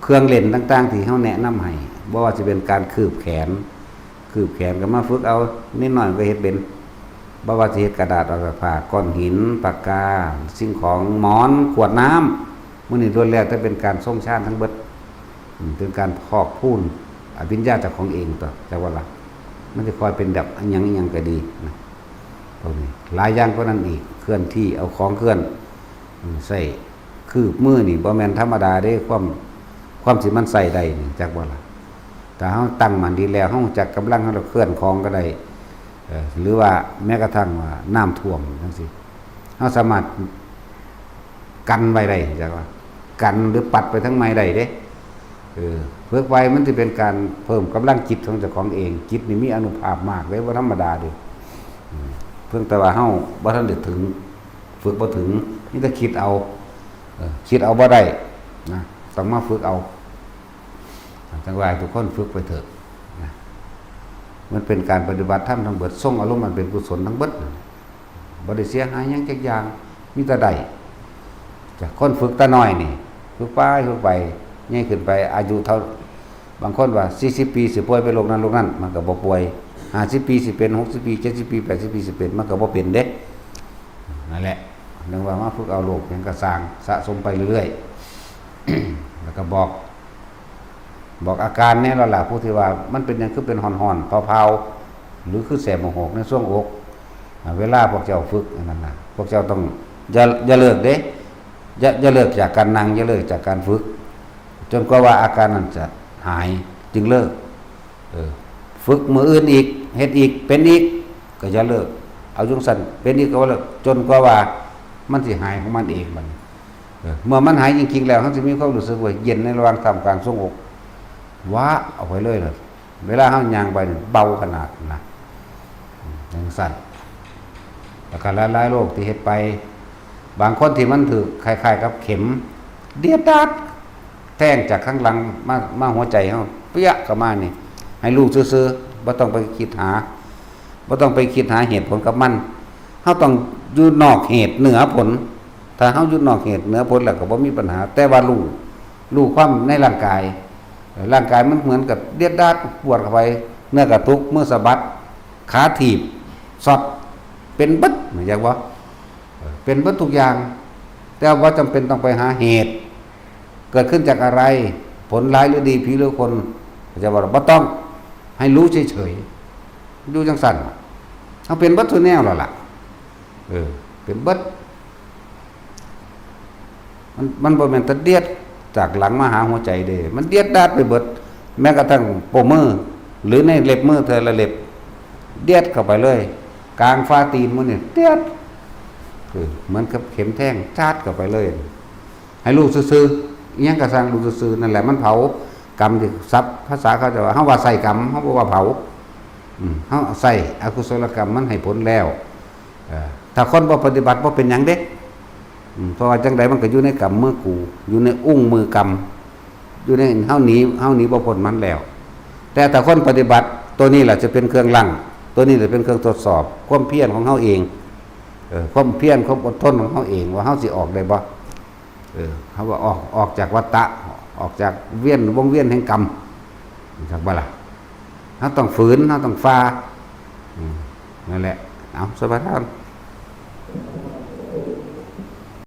เครื่องเล่นต่างๆที่เขาแนะนำให้ บ่ว่าจะเป็นการคืบแขน คืบแขนก็มาฝึกเอา นิดหน่อยก็เฮ็ดเป็น บ่ว่าจะเฮ็ดกระดาษออกจากผ้า ก้อนหิน ปากกา สิ่งของ หมอน ขวดน้ำ มื้อนี้ล้วนแล้วแต่เป็นการทรงฌานทั้งเบิด อืม เป็นการพอกพูนอภิญญาเจ้าของเองตัว จักว่าละ มันจะคอยเป็นแบบอันหยังอันหยังก็ดีนะ พวกนี้ หลายอย่างกว่านั้นอีก เคลื่อนที่ เอาของเคลื่อน อืม ใส่คืบมือนี่ บ่แม่นธรรมดาเด้ ความ ความสิมันใส่ได้นี่ จักว่าละ ถ้าเฮาตั้งมั่นดีแล้ว เฮารู้จักกำลังเฮาแล้วเคลื่อนของก็ได้ เอ่อ หรือว่าแม้กระทั่งว่าน้ำท่วมจังซี้ เฮาสามารถกันไว้ได้ จักว่า กันหรือปัดไปทางใหม่ได้เด้ เออ ฝึกไว้มันสิเป็นการเพิ่มกำลังจิตของเจ้าของเอง จิตนี่มีอานุภาพมากเลย บ่ธรรมดาเด้ อืม เพียงแต่ว่าเฮาบ่ทันได้ถึง ฝึกบ่ถึง มีแต่คิดเอา เออ คิดเอาบ่ได้นะ ต้องมาฝึกเอา จั่งว่าให้ทุกคนฝึกไปเถอะนะ มันเป็นการปฏิบัติธรรมทั้งเบิด ทรงอารมณ์อันเป็นกุศลทั้งเบิดนั่นแหละ บ่ได้เสียหายหยังจักอย่าง มีแต่ได้ จากคนฝึกแต่น้อยนี่ ฝึกไป ฝึกไป ใหญ่ขึ้นไป อายุเท่า บางคนว่า สี่สิบปี สิป่วยเป็นโรคนั้นโรคนั้น มันก็บ่ป่วย ห้าสิบปี สิเป็น หกสิบปี เจ็ดสิบปี แปดสิบปี สิเป็น มันก็บ่เป็นเด้ นั่นแหละ เรียกว่ามาฝึกเอาโรคหยังก็ซ่าง สะสมไปเรื่อยๆ แล้วก็บอก บอกอาการแหน่แล้วล่ะ ผู้ที่ว่ามันเป็นหยังคือเป็นห่อนๆ เผาๆ หรือคือแสบหมกหกในช่วงอก อ่า เวลาพวกเจ้าฝึกอันนั้นนะ พวกเจ้าต้องอย่า อย่าเลิกเด้ อย่า อย่าเลิกจากการนั่ง อย่าเลิกจากการฝึก จนกว่าว่าอาการนั้นจะหายจึงเลิก เออ ฝึกมื้ออื่นอีก เฮ็ดอีก เป็นอีก ก็อย่าเลิก เอาจั่งซั้น เป็นอีกก็บ่เลิก จนกว่าว่ามันสิหายของมันเองบัดนี้ เออ เมื่อมันหายจริงๆแล้ว เฮาสิมีความรู้สึกว่าเย็นในระหว่างท่ามกลางทรวงอก ว้าออกไปเลยล่ะ เวลาเฮาย่างไปนี่เบาขนาดนะ อืม จั่งซั้น แล้วก็หลายๆโรคที่เฮ็ดไป บางคนที่มันถืกคล้ายๆกับเข็ม เดียดดาด แทงจากข้างหลังมา มาหัวใจเฮา เปี้ยะเข้ามานี่ ให้รู้ซื่อๆ บ่ต้องไปคิดหา บ่ต้องไปคิดหาเหตุผลกับมัน เฮาต้องอยู่นอกเหตุเหนือผล ถ้าเฮาอยู่นอกเหตุเหนือผลแล้วก็บ่มีปัญหา แต่ว่ารู้ รู้ความในร่างกาย ร่างกายมันเหมือนกับเดียดดาดปวดเข้าไป เนื้อกระตุก มือสะบัด ขาถีบ ช็อต เป็นเบิด รู้จักบ่ เออ เป็นเบิดทุกอย่าง แต่ว่าจำเป็นต้องไปหาเหตุ เกิดขึ้นจากอะไร ผลร้ายหรือดี ผีหรือคน เขาจะว่าบ่ต้อง ให้รู้เฉยๆ อยู่จั่งซั้น เฮาเป็นเบิดทุกแนวแล้วล่ะ เออ เป็นเบิด มัน มันบ่แม่นแต่เดียดจากหลังมาหาหัวใจเด้ มันเดียดดาดไปเบิด แม้กระทั่งโป้มือ หรือในเล็บมือเธอละเล็บ เดียดเข้าไปเลย กลางฝ่าตีนมื้อนี่ เดียด คือเหมือนกับเข็มแทง จาดเข้าไปเลย ให้รู้ซื่อๆ อิหยังก็ซ่างรู้ซื่อๆ นั่นแหละมันเผากรรมที่ศัพท์ภาษาเขาจะว่า เฮาว่าใส่กรรม เฮาบ่ว่าเผา อืม เฮาใส่อกุศลกรรมมันให้ผลแล้ว เอ่อ ถ้าคนบ่ปฏิบัติบ่เป็นหยังเด้ อืม เพราะว่าจั่งใดมันก็อยู่ในกำมือกู อยู่ในอุ้งมือกำ อยู่ใน เฮาหนี เฮาหนีบ่พ้นมันแล้ว แต่ถ้าคนปฏิบัติ ตัวนี้แหละจะเป็นเครื่องรั้ง ตัวนี้แหละเป็นเครื่องทดสอบ ความเพียรของเฮาเอง เออ ความเพียร ความอดทนของเฮาเอง ว่าเฮาสิออกได้บ่ เออ เฮาว่าออก ออกจากวัฏฏะ ออกจากเวียน วงเวียนแห่งกรรม จักบ่ล่ะ เฮาต้องฝืน เฮาต้องฝ่า อืม นั่นแหละ เอา สมาทาน